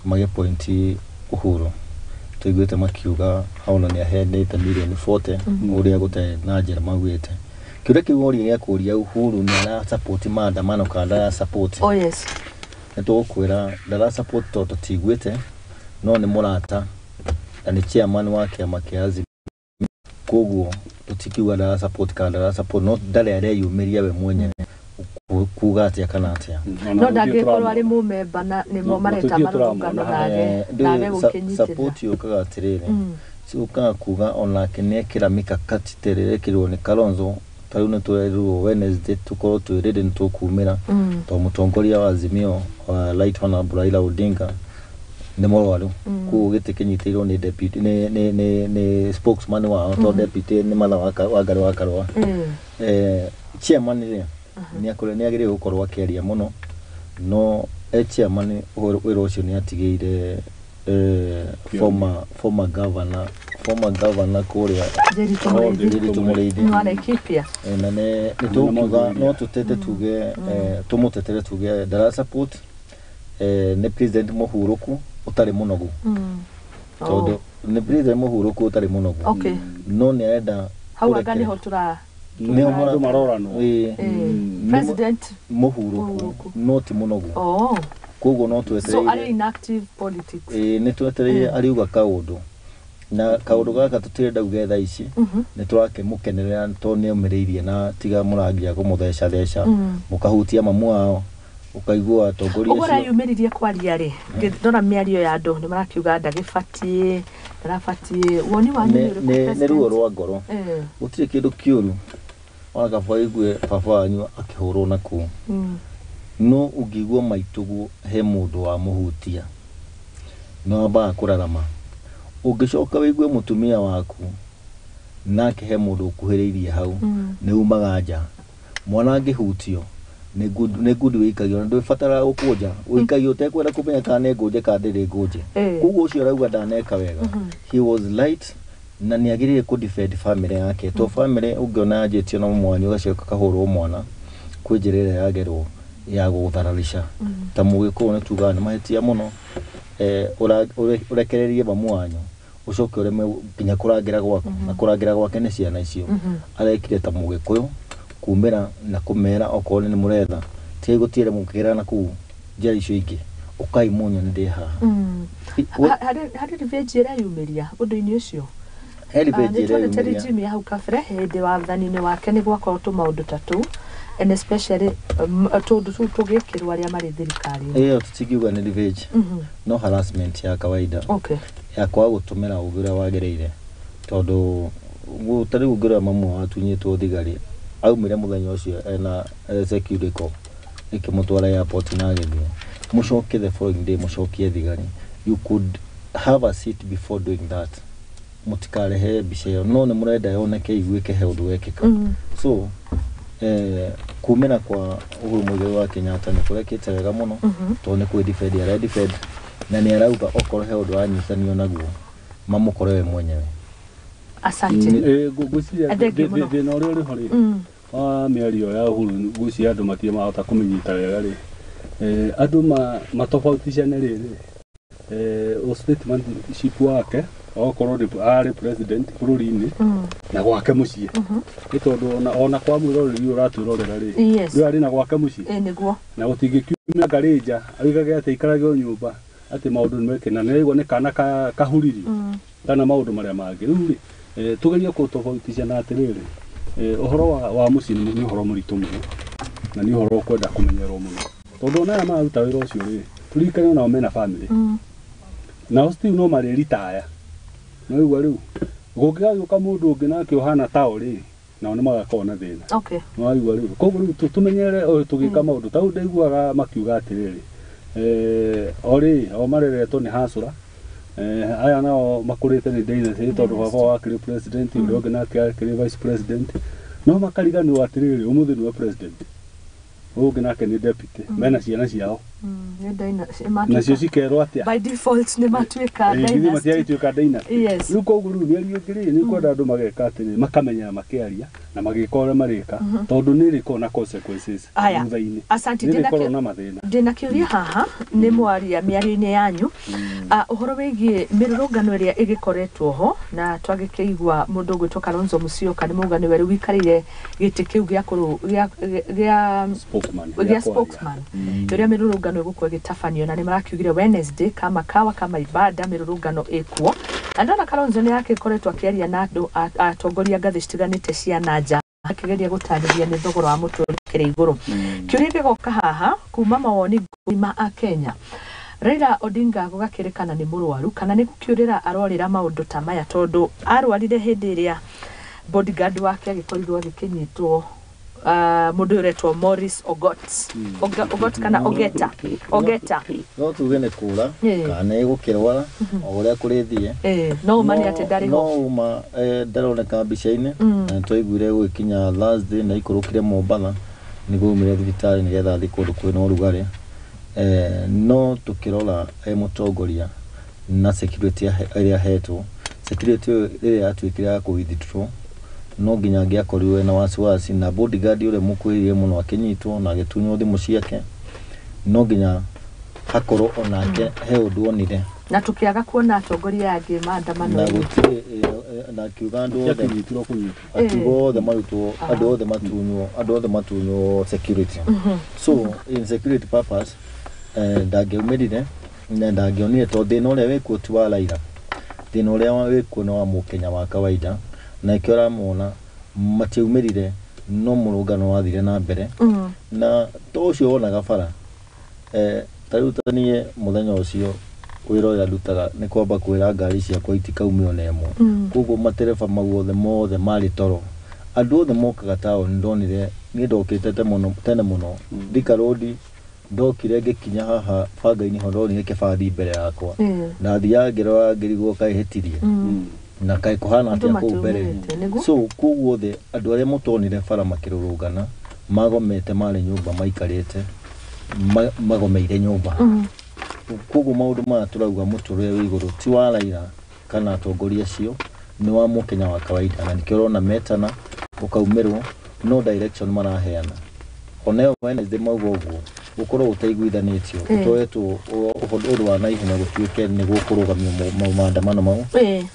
magĩpointi Uhuru. Tũiguĩte makiuga ona nĩ aheanĩte mirioni 40 ũrĩa gũtarĩ na njĩra maugĩte. Kĩũria kĩu woria gĩa kũria Uhuru nĩ ara support maandamano kana ndara support. Oh yes. Nĩ tũgũkwĩra ndara support tondũ tũtiguĩte, no nĩ mũrata na nĩ chairman wa kĩama kĩa Azimio. Koguo tũtikiuga ndara support kana ndara support, no ndarĩ areyumĩria we mwenyewe kuga atĩa kana atĩa. No ndangĩkorwo arĩ mũmemba na nĩmo mareta marũrũngano nage gũkĩnyitĩrĩra. Support yũkaga atĩrĩrĩ, ciũkaga kuga onake nĩ ekĩra mikakati ta ĩrĩa ĩrekĩrwo nĩ Kalonzo. Ta rĩu nĩ twerirwo Wednesday tũkorwo twĩ ready nĩ tũkumĩra, tondũ mũtongoria wa Azimio wa Right Honorable Raila Odinga nĩ mũrwaru. Koguo gĩtĩ kĩnyitĩrĩirwo nĩ deputy, nĩ spokesman wao, tondũ deputy nĩ Martha Wangari wa Karũa. Chairman rĩ, nĩ agĩrĩirwo gũkorwo akĩaria mũno, no chairman wĩra ũcio nĩ atigĩire former governor kũrĩa Ndiritu Mũrĩithi. Nĩ wa Laikipia. Na nĩ tũkiuga no tũtete tuge, tũmũtetere tuge ndara support, nĩ president mũhurũku ũtarĩ mũnogu. Tondũ nĩ president mũhurũku ũtarĩ mũnogu. Okay. No nĩ arenda hau anga nĩho tũra nĩho andũ maroranwo. President mũhurũku no ti mũnogu. Oh. Koguo no twetereire. So arĩ inactive politics. Nĩ twetereire ariuga kaũndũ. Na kaũndũ gaka tũtirenda uge thaa ici, nĩ tũrakĩmũkenerera tondũ nĩ omĩrĩirie na tiga mũrangia kũmũtheca theca, mũkahutia mamu wao, ũkaigua atongoria acio. Ũguo areyumĩririe kwaria rĩ, ngĩrora mĩario ya andũ nĩ marakiuga ndagĩbatiĩ, ndarabatiĩ. Woni wanyu nĩ ũrĩkũ? Nĩ ruo rwa ngoro. Gũtirĩ kĩndũ kĩũru ona kaba ũigue baba wanyu akĩhũrwo na kũu. No ũngĩigua maitũguo he mũndũ wamũhutia, nĩ wambaga kũrarama. Ũngĩcoka wĩigue mũtumia waku nake he mũndũ ũkuhĩrĩirie hau, nĩ umaga nja. Mwana angĩhutio nĩ ngundi wĩikagio, na ndũbataraga gũkũnja, wĩikagio ũtekwenda kũmenya kana nĩ ngũnje kana ndĩrĩ ngũnje. Koguo ũcio arauga ndaneka wega. He was right na nĩ agĩrĩire kũ defend family yake. To family ũngĩona yanjĩtio na mwanyu ũgacoka kahũrwo mwana, kwĩ njĩra ĩrĩa yagerwo ya gũthararisha. Ta mũgĩkũyũ nĩ tugaga nĩ mahĩtia mũno, ũrekererie mamu wanyu ũcoke ũreme nginya kũrangĩra gwaku, na kũrangĩra gwake nĩ ciana icio. Arekire ta mũgĩkũyũ kumĩra na kũmera okorwo nĩ mũretha, tigai gũtiĩre mũkĩgerera na kũu njĩra icio ingĩ, ũkai mũnyone ndĩ haha. Harĩ revenge ĩreyumĩria ũndũ-inĩ ũcio? He revenge Nĩ tuonete ĩreyumĩria. regime ya hau kabere hĩndĩ wathani-inĩ wake nĩ gwakorwo tũmaũndũ ta tũu, and especially tũndũ tũu tũgĩkĩrwo arĩa marĩ thirikari-inĩ. Ĩyo tũtingiuga nĩ revenge, no harassment ya kawaida. Okay. Ya kwaga gũtũmĩra ũgĩ ũrĩa wagĩrĩire, tondũ ta rĩu ũngĩrora mamu watunyĩtwo thigari, aumire mũthenya ũcio ena security corps ĩkĩmũtwara airport na agĩthiĩ. Mũcoke the following day mũcokie thigari. You could have a seat before doing that. Mũtikarehe mbica ĩyo, no nĩ mũrenda yoneke iguĩke he ũndũ wekĩka. So kumĩra kwa Uhuru Muigai wa Kenyatta nĩ kũrekĩte wega mũno, tondũ nĩ kwĩ defend ara defend, na nĩ arauga okorwo he ũndũ wanyitanio naguo mamũkore we mwenyewe. Asante. Ngwĩciria thĩna ũrĩa ũrĩ ho rĩ wa mĩario ya Uhuru, ngwĩciria andũ matirĩ mahota kũmĩnyita wega rĩ. Andũ matofauticane rĩrĩ, statementship wake Okorwo nĩ arĩ president bũrũri-inĩ na gwake mũciĩ. Nĩ tondũ ona kwa mwĩroreri ũyũ ũratwĩrorera rĩ, rĩu arĩ na gwake mũciĩ. Nĩguo. Na gũtingĩkiumia ngarĩ nja oigage atĩ aikarage o nyũmba atĩ maũndũ nĩ meke na nĩraigua nĩ kana kahuriri kana maũndũ marĩa mangĩ. Rĩu rĩ, tũgerie kũtofautisha na atĩrĩrĩ, ũhoro wa mũciĩ nĩ ũhoro mũritũ mũno na nĩ ũhoro ũkwenda kũmenyerwo mũno. Tondũ ona aya mararuta wĩra ũcio rĩ, tũririkane onao mena family. Nao still no marĩ ritaya. No igua rĩu gũngĩgagĩũka mũndũ ũngĩ nake ũhana tao rĩ, nao nĩ magakorwo na thĩna. Okay. No igua rĩu. Koguo rĩu tũmenyere tũgĩka maũndũ. Ta rĩu ndaiguaga makiuga atĩrĩrĩ, o rĩ, o mareretwo nĩ hasũra. Aya nao makũrĩte nĩ dynasty tondũ baba wao akĩrĩ president, ũrĩa ũngĩ nake akĩrĩ vice president. No makariganĩrwo atĩrĩrĩ, ũmũthĩ nĩwe president. Ũyũ ũngĩ nake nĩ deputy. Mena ciana ciao. Nacio cikerwo atĩa? By default nĩ matuĩka dynasty. Matiagĩtuĩka dynasty. Yes. Rĩu koguo rĩu mĩario ĩngĩ rĩ, nĩ kwenda andũ mageka atĩrĩ, makamenya makĩaria na magĩka ũrĩa marĩka, tondũ nĩ ĩrĩkoragwo na consequences thutha-inĩ. Asante. Nĩ ĩrĩkoragwo na mathĩna. Ndĩna kĩũria haha nĩ mwaria mĩario-inĩ yanyu. Ũhoro wĩgiĩ mĩrũrũngano ĩrĩa ĩgĩkoretwo ho na twagĩkĩigua mũndũ ũgwĩtwo Kalonzo Musyoka nĩ mauga nĩwe rĩu wĩikarĩire gĩtĩ kĩu gĩa spokesman. Gĩa spokesman. Ũrĩa mĩrũrũngano ĩgũkorwo ĩgĩtabanio na nĩ marakiugire Wednesday kama kawa kama ibada mĩrũrũngano ĩkuo. Na ndona Kalonzo nĩ akĩkoretwo akĩaria na andũ atongoria ngathĩ citiganĩte cia nanja akĩgeria gũtarĩria nĩ thogora wa mũtũrĩre ũkĩrĩ igũrũ. Kĩũria gĩgoka haha kuma mawoni ma a Kenya. Raila Odinga gũgakĩrĩkana nĩ mũrwaru kana nĩ gũkĩũrĩra arorĩra maũndũ ta maya tondũ arwarire hĩndĩ ĩrĩa bodyguard wake agĩkorirwo agĩkĩnyitwo mũndũ ũyũ ũretwo Morris Ogot. Ogot kana Ogeta. Ogeta. No tuge nĩ kũra kana nĩ gũkĩrwara o ũrĩa kũrĩthiĩ. No ũma nĩ atĩ ndarĩ ho. No ũma ndaroneka mbica-inĩ na twaiguire gũgĩkinya Thursday na ikũrũkire Mombatha nĩguo aumire thibitarĩ nĩgetha athiĩ kũndũ kwĩna ũrugarĩ. No tũkĩrora mũtongoria na security ĩrĩa ahetwo, security ĩrĩa yatuĩkire ya kũ withdraw no nginya angĩakorirwo ena wasiwasi na bodyguard ũrĩa mũkuhĩrĩirie mũno akĩnyitwo na agĩtunywo thimũ ciake, no nginya hakorwo onake he ũndũ onire. Na tũkĩaga kuona atongoria angĩ maandamano. Na gũtirĩ na akiuga andũ othe akiuga othe marutwo, andũ othe matunywo, andũ othe matunywo security. So in security purpose ndangĩaumĩrire na ndangĩonire tondũ thĩna ũrĩa wĩkuo ti wa Raila, thĩna ũrĩa wĩkuo nĩ wa mũkenya wa kawaida na ĩkĩo ũramona matiaumĩrire no mũrũngano wathire na mbere na to ũcio wonaga bara. Ta rĩu ta niĩ mũthenya ũcio wĩra ũrĩa ndutaga nĩ kwamba kwĩra ngari ciakwa itikaume ona ĩmwe, koguo matereba mau othe mothe marĩ toro, andũ othe mokaga taũni. Ndonire niĩ ndokĩte tene mũno Thika Road, ndokire ngĩkinya haha banga-inĩ ho ndonire kĩbathi mbere yakwa, ndathiaga ngĩrora ngĩrigwo kaĩ hĩtirie na kaĩ kũhana atĩa kũu mbere. So koguo othe andũ arĩa mũtonire bara makĩrũrũngana magomete marĩ nyũmba maikarĩte magomeire nyũmba. Koguo maũndũ maya tũrauga mũtũrĩre wĩ igũrũ ti wa Raila kana atongoria acio, nĩ wa mũkenya wa kawaida, na nĩkĩo ũrona metana ũkaumĩrwo no direction maraheana. Ona ĩyo Wednesday mauga ũguo gũkorwo ũtaiguithanĩtio ũtoetwo ũndũ wa naihenya gũtuĩke nĩ gũkũrũgamio maandamano mau,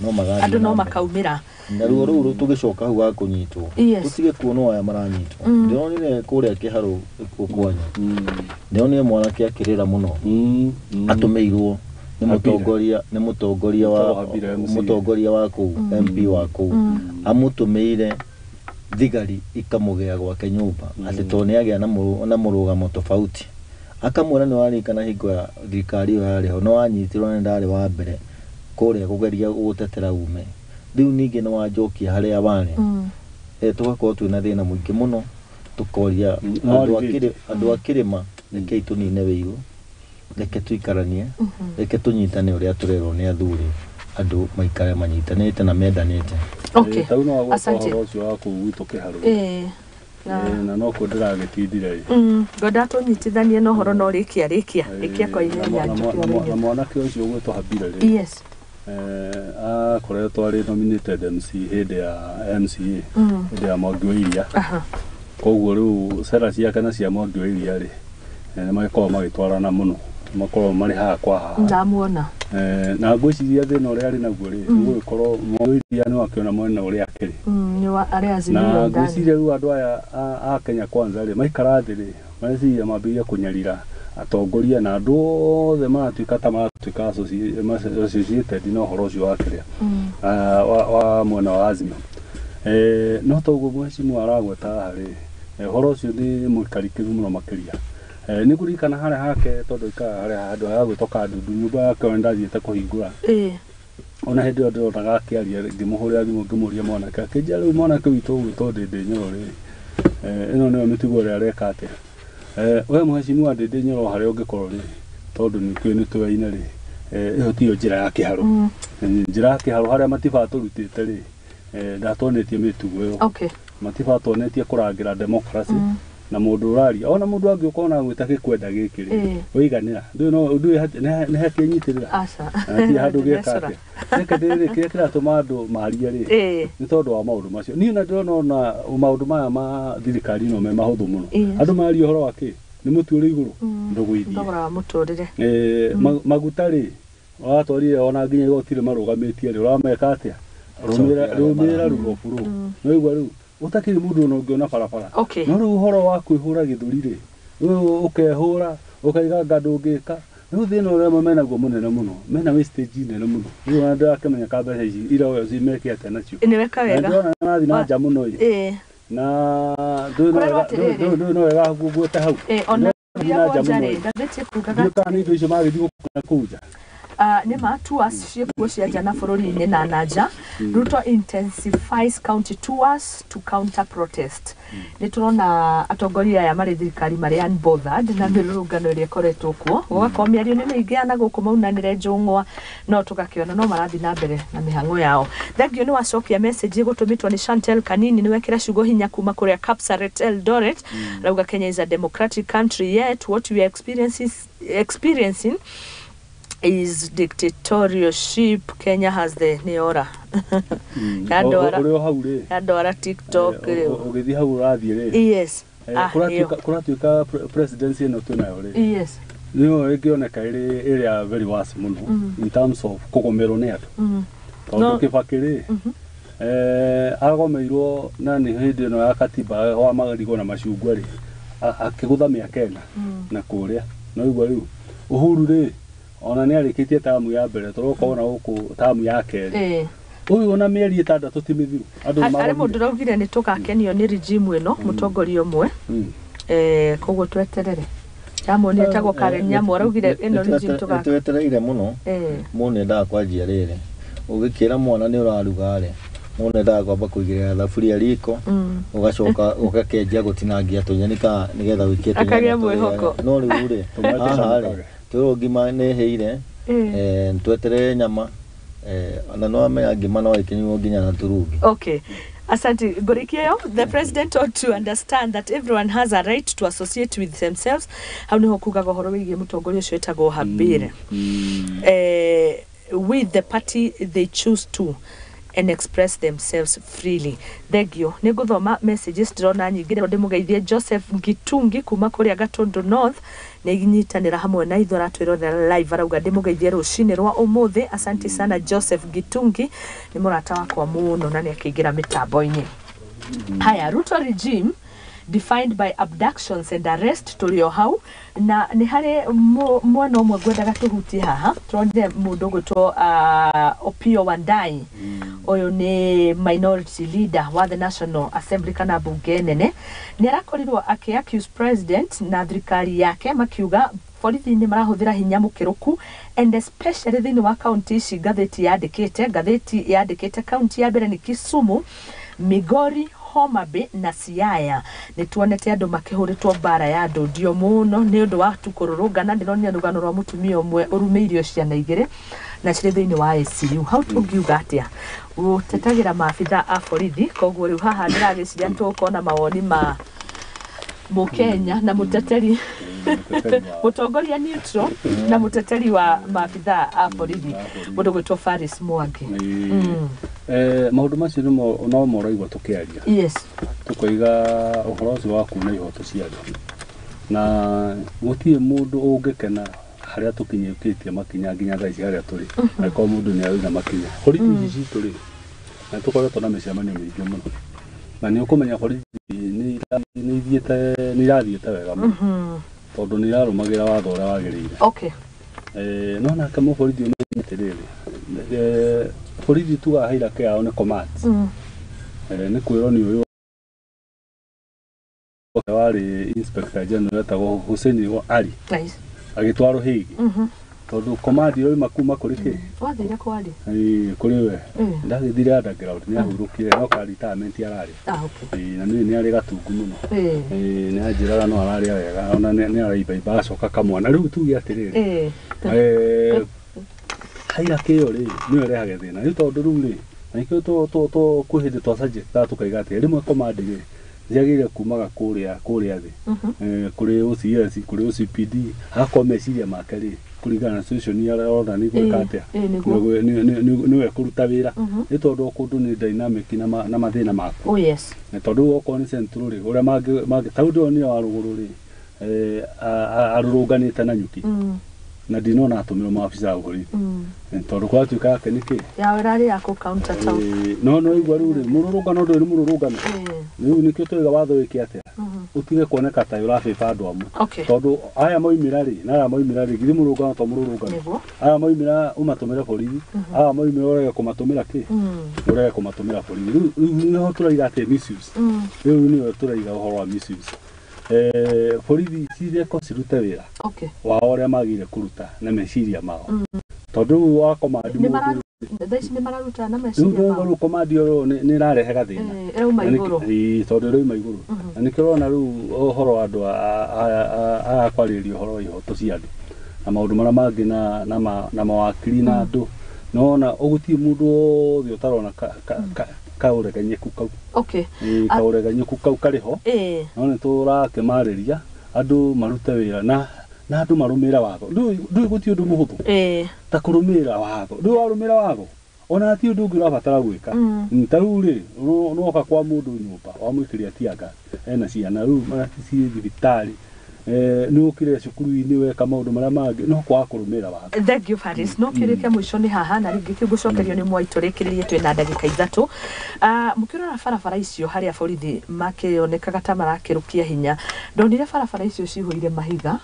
no magathiĩ andũ no makaumĩra. Na ruo rũu tũgĩcoka hau hakũnyitwo tũtige kuonwo aya maranyitwo. Ndĩronire kũrĩa kĩharũ kwanyu, ndĩronire mwanake akĩrĩra mũno atũmĩirwo nĩ mũtongoria, nĩ mũtongoria wa kũu MP wa kũu amũtũmĩire thigari ikamũgĩa gwake nyũmba atĩ tondũ nĩ agĩa na mũrũgamo tofauti. Akamwĩra nĩ warikana hingo ya thirikari ĩyo yarĩ ho nĩ wanyitirwo na ndarĩ wa mbere kũrĩa kũgeria gũtetera ume, rĩu ningĩ nĩ wanjokia harĩa warĩ. Tũgakorwo twĩna thĩna mũingĩ mũno, tũkoria andũ a kĩrĩma rekei tũnine wĩiru, reke tũikaranie, reke tũnyitane ũrĩa tũrerwo nĩ athuri, andũ maikare manyitanĩte na mendanĩte. Okay. Asante. Ũhoro ũcio wa kũu gwitũ kĩharũ. Na no kũ ndĩragĩtindire. Ngwenda tũnyitithanie na ũhoro no rĩkia rĩkia rĩkia kwa ihenya njũke. Na mwanake ũcio ũgwĩtwo Habira rĩ. Yes. Akoretwo arĩ nominated MC hĩndĩ ya MCA hĩndĩ ya Mwangi wa Iria. Koguo rĩu cera ciake na cia Mwangi wa Iria rĩ nĩ magĩkoragwo magĩtwarana mũno. Makorwo marĩ haha kwa haha. Ndamuona. Na ngwĩciria thĩna ũrĩa arĩ naguo rĩ, nĩgũgĩkorwo mwĩria nĩ wakĩona mwena ũrĩa akĩrĩ. Nĩ wa arĩa Azimio Na ndani. Ngwĩciria rĩu andũ aya a Kenya Kwanza rĩ, maikara thĩ rĩ, mareciria mambĩrĩrie kũnyarira atongoria na andũ othe maratuĩka ta maratuĩka associated na ũhoro ũcio wa kĩrĩa wa mwena wa Azimio. No toguo mheshimiwa aragweta haha rĩ, ũhoro ũcio nĩ mũikarikĩru mũno makĩria. Nĩ ngũririkana harĩa hake tondũ aikaraga harĩa handũ hagwĩtwo Kandundu, nyũmba yake ona ndathiĩte kũhingũra. Ona hĩndĩ ĩyo ndĩronaga akĩaria, ngĩmũhũrĩra thimũ ngĩmũria mwanake, akĩnjĩra rĩu mwanake witũ ũgwĩtwo Ndĩndĩ Nyoro rĩ, ĩno nĩyo mĩtugo ĩrĩa areka atĩa. We mheshimiwa Ndĩndĩ Nyoro harĩa ũngĩkorwo rĩ, tondũ nĩ nĩ tũyaine rĩ, ĩyo tiyo njĩra ya kĩharo. Njĩra ya kĩharo harĩa matiba tũrutĩte rĩ, ndatuonetie mĩtugo ĩyo. Matiba tuonetie kũrangĩra democracy na mũndũ ũraria ona mũndũ angĩũka ona gwĩta gĩkwenda gĩkĩ rĩ, waiganĩra ndũĩ no ndũĩ nĩ hakĩnyitĩrĩra. Aca. Ti handũ gĩka atĩa. Reke ndĩrĩ kĩrĩa kĩratũma andũ marie rĩ, nĩ tondũ wa maũndũ macio. Niĩ na ndĩrona ona maũndũ maya ma thirikari no me mahũthũ mũno. Andũ maria ũhoro wa kĩ, nĩ mũtu ũrĩ igũrũ, ndũgũithie. Thogora wa mũtũrĩre. Maguta rĩ, watwarire ona nginya igoti rĩ marũgamĩtie rĩ, ũrameka atĩa? Rũmĩrĩra rule of law. No igua rĩu ũtakĩrĩ mũndũ ona ũngĩona barabara. No rĩu ũhoro wa kwĩhũra gĩthũri rĩ, ũkehũra ũkaiga anga ndũngĩka. Rĩu thĩna ũrĩa menaguo mũnene mũno, mena wastage nene mũno. Rĩu ona ndĩrakĩmenya ka mbeca ici iroyo meke atĩa nacio. Nĩ weka wega. Ndĩrona nĩmarathiĩ na nja mũno ĩ. Na ndũĩ no wega nguote hau. Ona nja rĩ, ngathĩti ĩkugaga atĩrĩrĩ. Nĩ indo icio magĩthiĩ gũkũ kũu nja. Nĩ ma tours ciĩkuo cia nja na bũrũri-inĩ na na nja. Ruto intensifies county tours to counter protest. Nĩ tũrona atongoria aya marĩ thirikari marĩ unbothered na mĩrũrũngano ĩrĩa ĩkoretwo kuo. Gũgakorwo mĩario nĩ mĩingĩ ya na gũkũ maunanĩre njũng'wa, no tũgakĩona no marathiĩ na mbere na mĩhang'o yao. Thengiũ nĩ wacokia message ĩgũtũmĩtwo nĩ Chantel Kanini, nĩ wekĩra ciugo hinya kuma kũrĩa Kapsaret Eldoret. Rauga Kenya is a democratic country, yet what we are experiencing is dictatorship. Kenya has the neora. Yandwara TikTok rĩu. Ũgĩthiĩ hau ũrathiĩ rĩ. Yes. Kũratuĩka presidency ĩno twĩnayo rĩ. Yes. Nĩyo ĩngĩoneka ĩrĩ ĩrĩa very worse mũno in terms of kũgũmĩrwo nĩ andũ. Tondũ Kibaki rĩ, agomeirwo na nĩ hĩndĩ ĩno ya katiba wa marigũ na macungwa rĩ, akĩgũtha mĩaka ĩna na kũrĩa. No igua rĩu Uhuru rĩ, ona nĩ arĩkĩtie tamu ya mbere tũroka ona gũkũ tamu ya kerĩ. Ũyũ ona mĩeri ĩtandatũ ti mĩthiru. Andũ Arĩ mũndũ ũraugire nĩ tũgakenio nĩ regime ĩno, mũtongoria ũmwe. Koguo tweterere. Nyamu nĩ etagwo Karen Nyamu araugire ĩno regime tũgakenio. Twetereire mũno. Mũndũ endaga kwanjia rĩrĩ. Ũgĩkĩra mwana nĩ ũraruga rĩ, mũndũ endaga kwamba kũigĩrĩra thaburia riko, ũgacoka ũgakenjia gũtinangia tũnyeni ka nĩgetha wĩkie tũnyeni. Akagĩa mwĩhoko. No rĩu rĩ, haha rĩ, twĩrwo ngima nĩ ĩhĩire, tweterere nyama, na no amenya ngima no ĩkĩnyuo nginya na turungi. Okay. Asante. Ngũrĩkia the president ought to understand that everyone has a right to associate with themselves. Hau nĩho kugaga ũhoro wĩgiĩ mũtongoria ũcio wĩtagwo Habire. With the party they choose to and express themselves freely. Thengio. Nĩ ngũthoma messages ndĩrona nyingĩ ndĩmũgeithie Joseph Ngitungi kuma kũrĩa Gatundu North nĩ nyitanĩra hamwe na ithuĩ aratwĩrorera live arauga ndĩmũgeithie rũcinĩ rwa ũmũthĩ. Asante sana Joseph Gitungi, nĩ mũrata wakwa mũno na nĩ akĩingĩra mĩtambo-inĩ. Haya, Ruto regime defined by abductions and arrest tũrĩ o hau na nĩ harĩ mwena ũmwe ngwendaga tũhutie haha. Tũronire mũndũ ũgwĩtwo Opiyo Wandayi. Ũyũ nĩ minority leader wa the National Assembly kana bunge nene. Nĩ arakorirwo akĩ accuse president na thirikari yake makiuga borithi nĩ marahũthĩra hinya mũkĩrũku and especially thĩinĩ wa kaunti ici ngathĩti yandĩkĩte kaunti ya mbere nĩ Kisumu, Migori, Homa Bay na Siaya. Nĩ tuonete andũ makĩhũrĩtwo mbara ya ndũndio mũno nĩ ũndũ wa kũrũrũngana. Ndĩronire rũgano rwa mũtumia ũmwe ũrumĩirio ciana igĩrĩ na cirĩ thĩinĩ wa ICU. Hau tũngiuga atĩa? Gũtetagĩra maabitha a borithi, koguo rĩu haha ndĩragĩciria tũkona mawoni ma Mũkenya na mũteteri mũtongoria neutral na mũteteri wa maabitha a borithi mũndũ gwĩtwo Faris Mwangi. Maũndũ macio no moraigua tũkĩaria. Yes. Tũkoiga ũhoro ũcio wa kuuna ihoto cia andũ. Na gũtirĩ mũndũ ũngĩkena harĩa tũkinyũkĩtie makinya nginya thaa ici harĩa tũrĩ angĩkorwo mũndũ nĩ arĩ na makinya borithi ici citũ rĩ na tũkoretwo na mĩcemanio mĩingĩ mũno na nĩ ũkũmenya borithi nĩ irathiĩte wega mũno tondũ nĩ irarũmagĩra watho ũrĩa wagĩrĩire. Okay. No nake mũborithi ũmenye atĩrĩrĩ, borithi tugaga hierarchy yao nĩ commands. Nĩ kwĩrwo nĩ ũyũ warĩ inspector general etagwo Hussein Ali agĩtwarwo Hague tondũ command ĩroima kuma kũrĩ kĩ wathire kwa Ali kũrĩ we ndagĩthire underground nĩ ahurũkire no ka retirement ararĩ. Na nĩ arĩ gatungu mũno nĩ anjĩraga no ararĩa wega ona nĩ araibaimba acoka kamwana rĩu tuge atĩrĩrĩ hierarchy ĩyo rĩ nĩyo ĩrehage thĩna nĩ tondũ rĩu rĩ na nĩkĩo kwĩ hĩndĩ twa suggest tũkaiga atĩ rĩmwe command rĩ ciagĩrĩire kumaga kũrĩa thĩ kũrĩ OCS kũrĩ OCPD agakorwo meciria make rĩ kũringana na situation arĩa arona nĩ gwĩka atĩa nĩwe kũruta wĩra nĩ tondũ o kũndũ nĩ dynamic na mathĩna maku. Oh yes. Na tondũ okorwo nĩ central rĩ ũrĩa mangĩ ta ndĩronire wa rũgũrũ rĩ arũrũnganĩte na nyuki na ndinona atũmĩrwo maabithaa a borithi tondũ kwatuĩka yake nĩkĩ yao ĩrarĩ ya kũ counter town no igua rĩu rĩ mũrũrũngano ndũrĩ nĩ mũrũrũngano rĩu nĩkĩo tũiga watho wĩke atĩa ũtige kuoneka ta ũrabĩba andũ amwe tondũ aya moimĩra rĩ na aya moimĩra rĩ githĩ mũrũrũngano to mũrũrũngano aya moimĩra ũmatũmĩre borithi aya moimĩra ũrege kũmatũmĩra kĩ ũrege kũmatũmĩra borithi rĩu nĩho tũraiga atĩ misuse rĩu nĩho tũraiga ũhoro wa misuse borithi cireko cirute wĩra wao ũrĩa magĩrĩire kũruta na meciria mao tondũ wa command thaa ici nĩ mararuta na meciria mao rĩu command ĩyo nĩ ĩrarehe gathĩna ĩrauma igũrũ tondũ ĩrauma igũrũ na nĩkĩo ũrona rĩu ũhoro wa andũ aya kwarĩrĩria ũhoro wa ihoto cia andũ na maũndũ marĩa mangĩ na mawakiri na andũ nona ũgũtirĩ mũndũ wothe ũtarona kaũreganyeku kau kaũreganyeku kau karĩ ho no nĩ tũrakĩmarĩria andũ marute wĩra na andũ marũmĩrĩre watho ndũĩ gũtirĩ ũndũ mũhũthũ ta kũrũmĩrĩra watho ndũĩ warũmĩrĩra watho ona ti ũndũ ũngĩ ũrabatara gwĩka ta rĩu rĩ nĩwoka kwa mũndũ nyũmba wamwĩkĩria tear gas ena ciana rĩu ciĩ thibitarĩ nĩ ũkire cukuru-inĩ weka maũndũ marĩa mangĩ no kwaga kũrũmĩrĩra watho. Thank you Faris. No kĩũria kĩa mũico nĩ haha na rĩngĩ kĩngũcokerio nĩ Mwai tũrĩkĩrĩrie twĩ na ndagĩka 3. Mũkĩrora barabara icio harĩa borithi makĩonekaga ta marakĩrũkia hinya ndonire barabara icio cihũire mahiga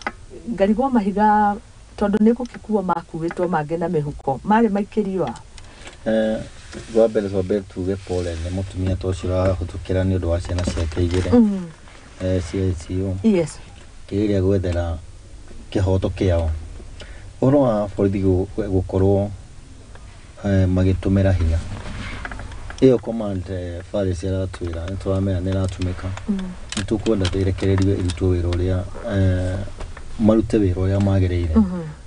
ngarigwo mahiga tondũ nĩ gũgĩkuo makuĩtwo mangĩ na mĩhuko marĩ maikĩrio a wa mbere twambe tuge pole nĩ mũtumia ta ũcio ũrahĩtũkĩra nĩ ũndũ wa ciana ciake igĩrĩ cia ICU. Yes. Kĩrĩa gwethera kĩhoto kĩao ũhoro wa borithi gũkorwo magĩtũmĩra hinya ĩyo command Faris aratwĩra nĩ tũramenya nĩ ĩratũmĩka nĩ tũkwenda ĩrekererio ĩrutwo wĩra ũrĩa marute wĩra ũrĩa magĩrĩire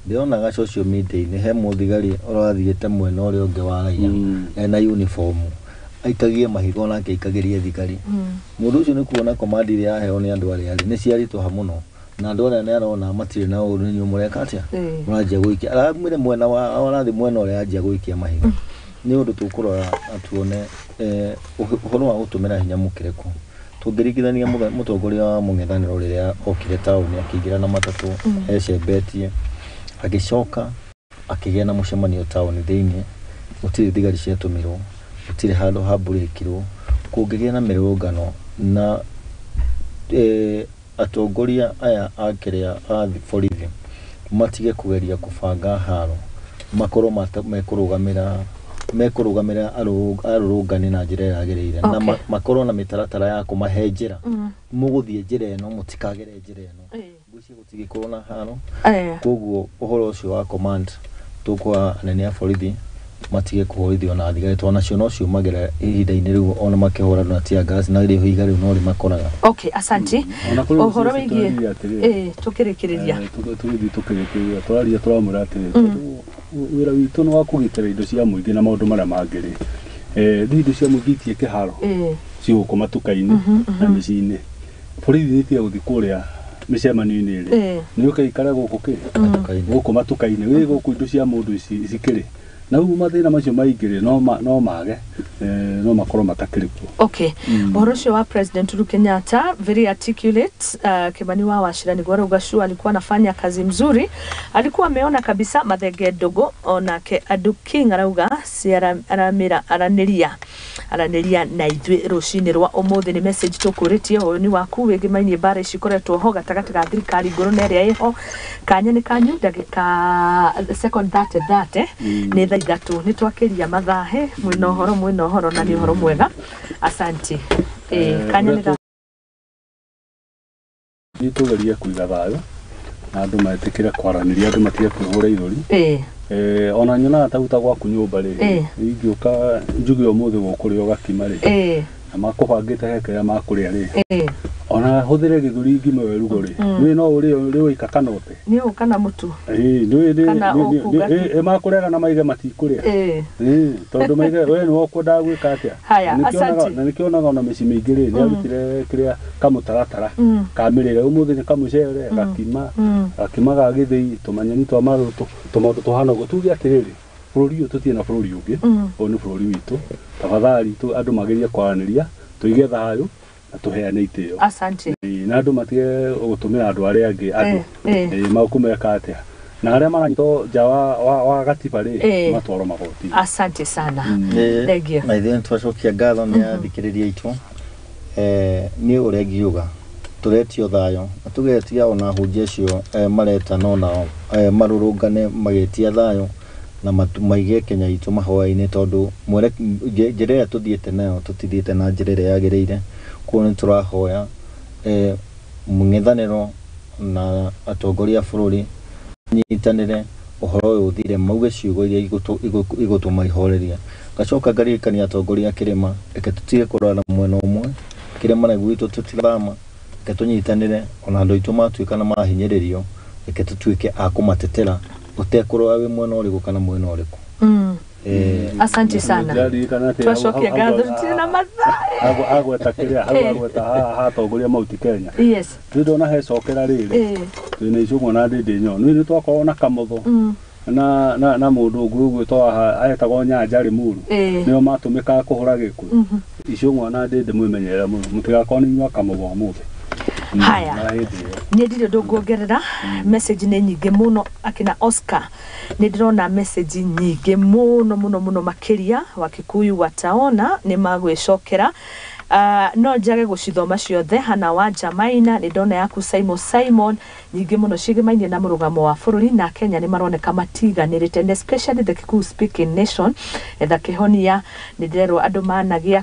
ndĩronaga social media-inĩ he mũthigari ũrathiĩte mwena ũrĩa ũngĩ wa raia ena uniform aikagie mahiga onake aikagĩrie thigari mũndũ ũcio nĩ kuona command ĩrĩa yaheo nĩ andũ arĩa arĩ nĩ ciaritũha mũno na andũ arĩa nĩ arona matirĩ na ũru nĩ mũreka atĩa mũranjia gũikia aramwĩre mwena wa arathiĩ mwena ũrĩa anjia gũikia mahiga nĩ ũndũ tũkũrora tuone ũhoro wa gũtũmĩra hinya mũkĩrĩku tũngĩringithania mũtongoria wa mũng'ethanĩro rĩrĩa okire taũni akĩingĩra na matatũ ecembetie agĩcoka akĩgĩa na mũcemanio taũni thĩinĩ gũtirĩ thigari ciatũmirwo gũtirĩ handũ hambũrĩkirwo kũngĩgĩa na mĩrũrũngano na atongoria aya a kĩrĩa a borithi matige kũgeria kũbanga haro makorwo mekũrũgamĩra arũrũngani na njĩra ĩrĩa yagĩrĩire na makorwo na mĩtaratara ya kũmahe njĩra mũgũthiĩ njĩra ĩno mũtikagere njĩra ĩno ngwĩciria gũtigĩkorwo na haro koguo ũhoro ũcio wa command tũkwa anene a borithi matige kũhũrithio na thigari tondũ nacio no ciumagĩra ihinda-inĩ rĩu ona makĩhũra na tear gas na ihiga rĩu no rĩmakoraga. Okay, asante. Ũhoro wĩgiĩ tũkĩrĩkĩrĩria tũgĩthiĩ tũkĩrĩkĩrĩria tũraria tũramwĩra atĩrĩrĩ wĩra witũ nĩ wa kũgitĩra indo cia mũingĩ na maũndũ marĩa mangĩ rĩ rĩu indo cia mũingĩ itirĩ kĩharo ciĩ gũkũ matuka-inĩ na mĩciĩ-inĩ borithi nĩ itiga gũthiĩ kũrĩa mĩcemanio-inĩ rĩ nĩ ũke ikare gũkũ kĩ gũkũ matuka-inĩ wĩ gũkũ indo cia mũndũ cikĩrĩ Na rĩu mathĩna macio maingĩ rĩ no mage no makorwo matakĩrĩ kuo. Okay. Ũhoro ũcio wa President Uhuru Kenyatta, very articulate. Kimani wa Wachira nĩguo arauga sure alikuwa anafanya kazi mzuri, alikuwa ameona kabisa. Mathenge Ndogo onake Adu King arauga si aramĩra aranĩria na ithuĩ rũcinĩ rwa ũmũthĩ. Nĩ message tũkũrĩtie woni waku wĩgĩmainie mbara ici ikoretwo ho gatagatĩ ga thirikari ngũrũ na ĩrĩa ĩho. Kanya nĩ kanyu ndagĩka second 30 30 nĩ thaa 3 nĩ twakĩria mathaa he mwĩna ũhoro na nĩ ũhoro mwega. Asante. Kanya nĩ nĩ tũgerie kũiga thayũ na andũ metĩkĩre kwaranĩria, andũ matige kwĩhũra ithũri. Ona nyonaga ta uta gwaku nyũmba rĩ, ingĩũka njuge ũmũthĩ gũkũrĩa ũgakima rĩ, na makũbangĩte he kĩrĩa makũrĩa rĩ, ona hũthĩre gĩthũri ngime werugo rĩ, nĩ no ũrĩe rĩ ũika kanote nĩ ũka na mũtu nĩ makũrega na maige matikũrĩa tondũ maige we nĩ ũkwendaga gwĩka atĩa. Na nĩkĩonaga ona mĩciĩ mĩingĩ rĩ, nĩ arutire kĩrĩa kamũtaratara ka mĩrĩre, ũmũthĩ nĩ kamũcere gakima gakima ga gĩthĩi, tũmanyeni twa marũrũ, tũmaũndũ tũhana ũguo. Tuge atĩrĩrĩ, bũrũri ũyũ tũtirĩ na bũrũri ũngĩ, ũyũ nĩ bũrũri witũ. Tafadhali andũ magerie kwaranĩria, tũige thayũ na tũheane itĩo. Asante. Na andũ matige gũtũmĩra andũ arĩa angĩ andũ makũmeka atĩa, na arĩa maranyitwo nja wa gatiba rĩ matwarwo magoti. Asante sana. Thank you. Na ithuĩ nĩtwacokia ngatho nĩ athikĩrĩria aitũ. Niĩ ũrĩa ngiuga tũretio thayũ na tũgetia ona hunjia acio mareta no nao marũrũngane magĩtia thayũ na maige Kenya itũ mahoya-inĩ, tondũ njĩra ĩrĩa tũthiĩte nayo tũtithiĩte na njĩra ĩrĩa yagĩrĩire. Koguo nĩ tũrahoya mũng'ethanĩro na atongoria a bũrũri nyitanĩre ũhoro ũyũ ũthire, mauge ciugo iria igũtũma ihoreria. Ngacoka ngaririkania atongoria a kĩrĩma, reke tũtige kũrora mwena ũmwe, kĩrĩma na gwitũ tũtirathama, reke tũnyitanĩre ona andũ aitũ matuĩka na mahinyĩrĩrio, reke tũtuĩke a kũmatetera ũtekũrora wĩ mwena ũrĩkũ kana mwena ũrĩkũ. Asante sana. Twacokia ngatho tũtirĩ na mathaa. Agweta kĩrĩa hau agweta haha atongoria Mount Kenya. Yes. Ndĩrona he cokera rĩrĩ twĩna Icũng'wa na Ndĩndĩ Nyono. Nĩ twakorwo na Kamotho na na na mũndũ ũngĩ ũgwĩtwo haha etagwo Nyanja Limuru, nĩo matũmĩkaga kũhũra Gĩkũyũ. Icũng'wa na Ndĩndĩ mwĩmenyerere mũno, mũtigakorwo nĩ inyuĩ a Kamotho ũmũthĩ. Haya, niĩ ndirĩ ũndũ nguongerera. Message nĩ nyingĩ mũno akina Oscar, nĩ ndĩrona message nyingĩ mũno mũno mũno makĩria Wakikuyu wataona nĩ magwĩcokera. No njage gũcithoma ciothe. Hana wa Jamaina nĩ ndona yaku, Simon nyingĩ mũno ciĩgĩmainie na mũrũgamo wa bũrũri na Kenya nĩ maroneka matiganĩrĩte, and especially the Kikuyu speaking nation. Etha kĩhonia nĩ ndĩrerwo andũ managĩa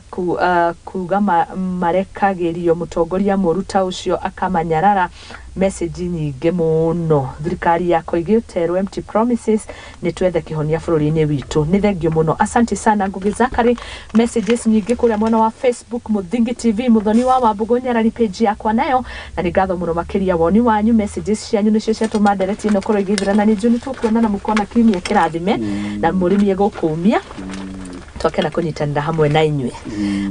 kuga marekagĩrio mũtongoria mũru ta ũcio akamanyarara. Message nyingĩ mũno. Thirikari ya Koigi ũterwo empty promises, nĩ twethe kĩhonia bũrũri-inĩ witũ. Nĩ thengio mũno, asante sana Ngugi Zakari. Messages nyingĩ kũrĩa mwena wa Facebook Muthingi TV, Muthoni wa Wambũgũ Nyarari page yakwa nayo, na nĩ ngatho mũno makĩria woni wanyu. Messages cianyu nĩcio ciatũma ndereti ĩno korwo ĩgĩthira, na nĩ njũĩ nĩ tũkuonana mũkona kiumia kĩrathime na mũrĩmi egũkũmia twakena kũnyitanĩra hamwe na inyuĩ.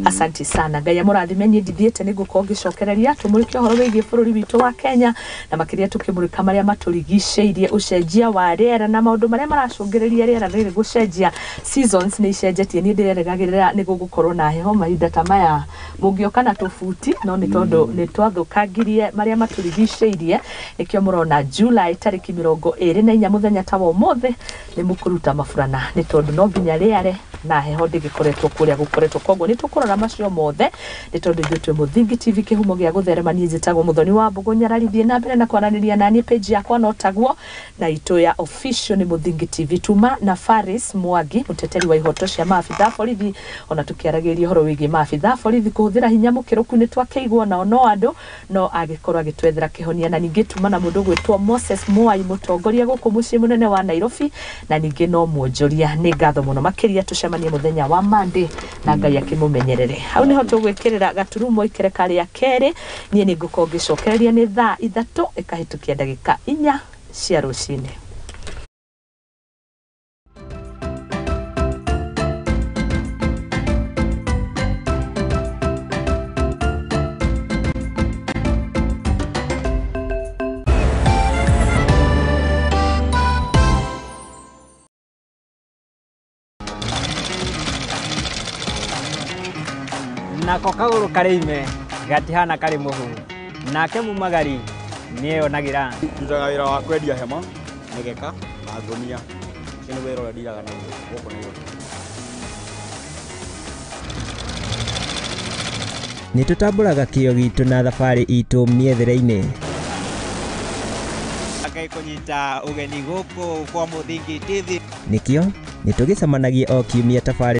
Asante sana, Ngai amũrathime. Niĩ ndithiĩte nĩ ngũkorwo ngĩcokereria tũmũrĩke ũhoro wĩgiĩ bũrũri witũ wa Kenya na makĩria tũkĩmũrĩka marĩa matũrigicĩirie, ũcenjia wa rĩera na maũndũ marĩa maracũngĩrĩria rĩera rĩrĩ gũcenjia. Seasons nĩ icenjetie, niĩ ndĩrerĩgagĩrĩra nĩ gũgũkorwo na heho mahinda ta maya, mũngĩũka na tũbuti, no nĩ tondũ nĩ twathũkangirie marĩa matũrigicĩirie, nĩkĩo mũrona July tarĩki 24 mũthenya ta wa ũmũthĩ nĩ mũkũruta maburana, nĩ tondũ no nginya rĩare na heho ndĩgĩkoretwo kũrĩa gũkoretwo. Koguo nĩ tũkũrora macio mothe, nĩ tondũ ithuĩ twĩ Muthingi TV, kĩhumo gĩa gũtherema. Niĩ njĩtagwo Muthoni wa Mbũgũ Nyarari. Thiĩ na mbere na kwaranĩria naniĩ, page yakwa no taguo na itũ ya official nĩ Muthingi TV. Tuma na Faris Mwangi, mũteteri wa ihoto cia maabitha a borithi, ona tũkĩaragĩria ũhoro wĩgiĩ maabitha a borithi kũhũthĩra hinya mũkĩrũku, nĩ twakĩigwo nao no andũ no agĩkorwo agĩtwethera kĩhonia. Na ningĩ tuma na mũndũ ũgwĩtwo Moses Mwai, mũtongoria gũkũ mũciĩ mũnene wa Nairobi, na ningĩ no mwonjoria. Nĩ ngatho mũno makĩria, tũcemanie mũthenya wa Monday na Ngai akĩmũmenyerere. Hau nĩho tũgwĩkĩrĩra gaturumo ikereka rĩa kerĩ. Niĩ nĩ ngũkorwo ngĩcokereria nĩ thaa 3 ĩkahĩtũkia ndagĩka 4 cia rũcinĩ. Nako kagũrũ karĩ ime gatihana karĩ mũhu. Nake mumagari nĩeyonagĩra. Ndutaga wĩra wa kwendia hema, mĩgeka na ngũnia. Ũcio nĩ wĩra ũrĩa ndiraga naguo gũkũ Nairobi. Nĩ tũtambũraga kĩo gitũ na thabarĩ itũ mĩethere-inĩ. Ngai kũnyita ũgeni gũkũ kwa Mũthingi TV. Nĩkĩo nĩ tũgĩcemanagia o kiumia tabarĩra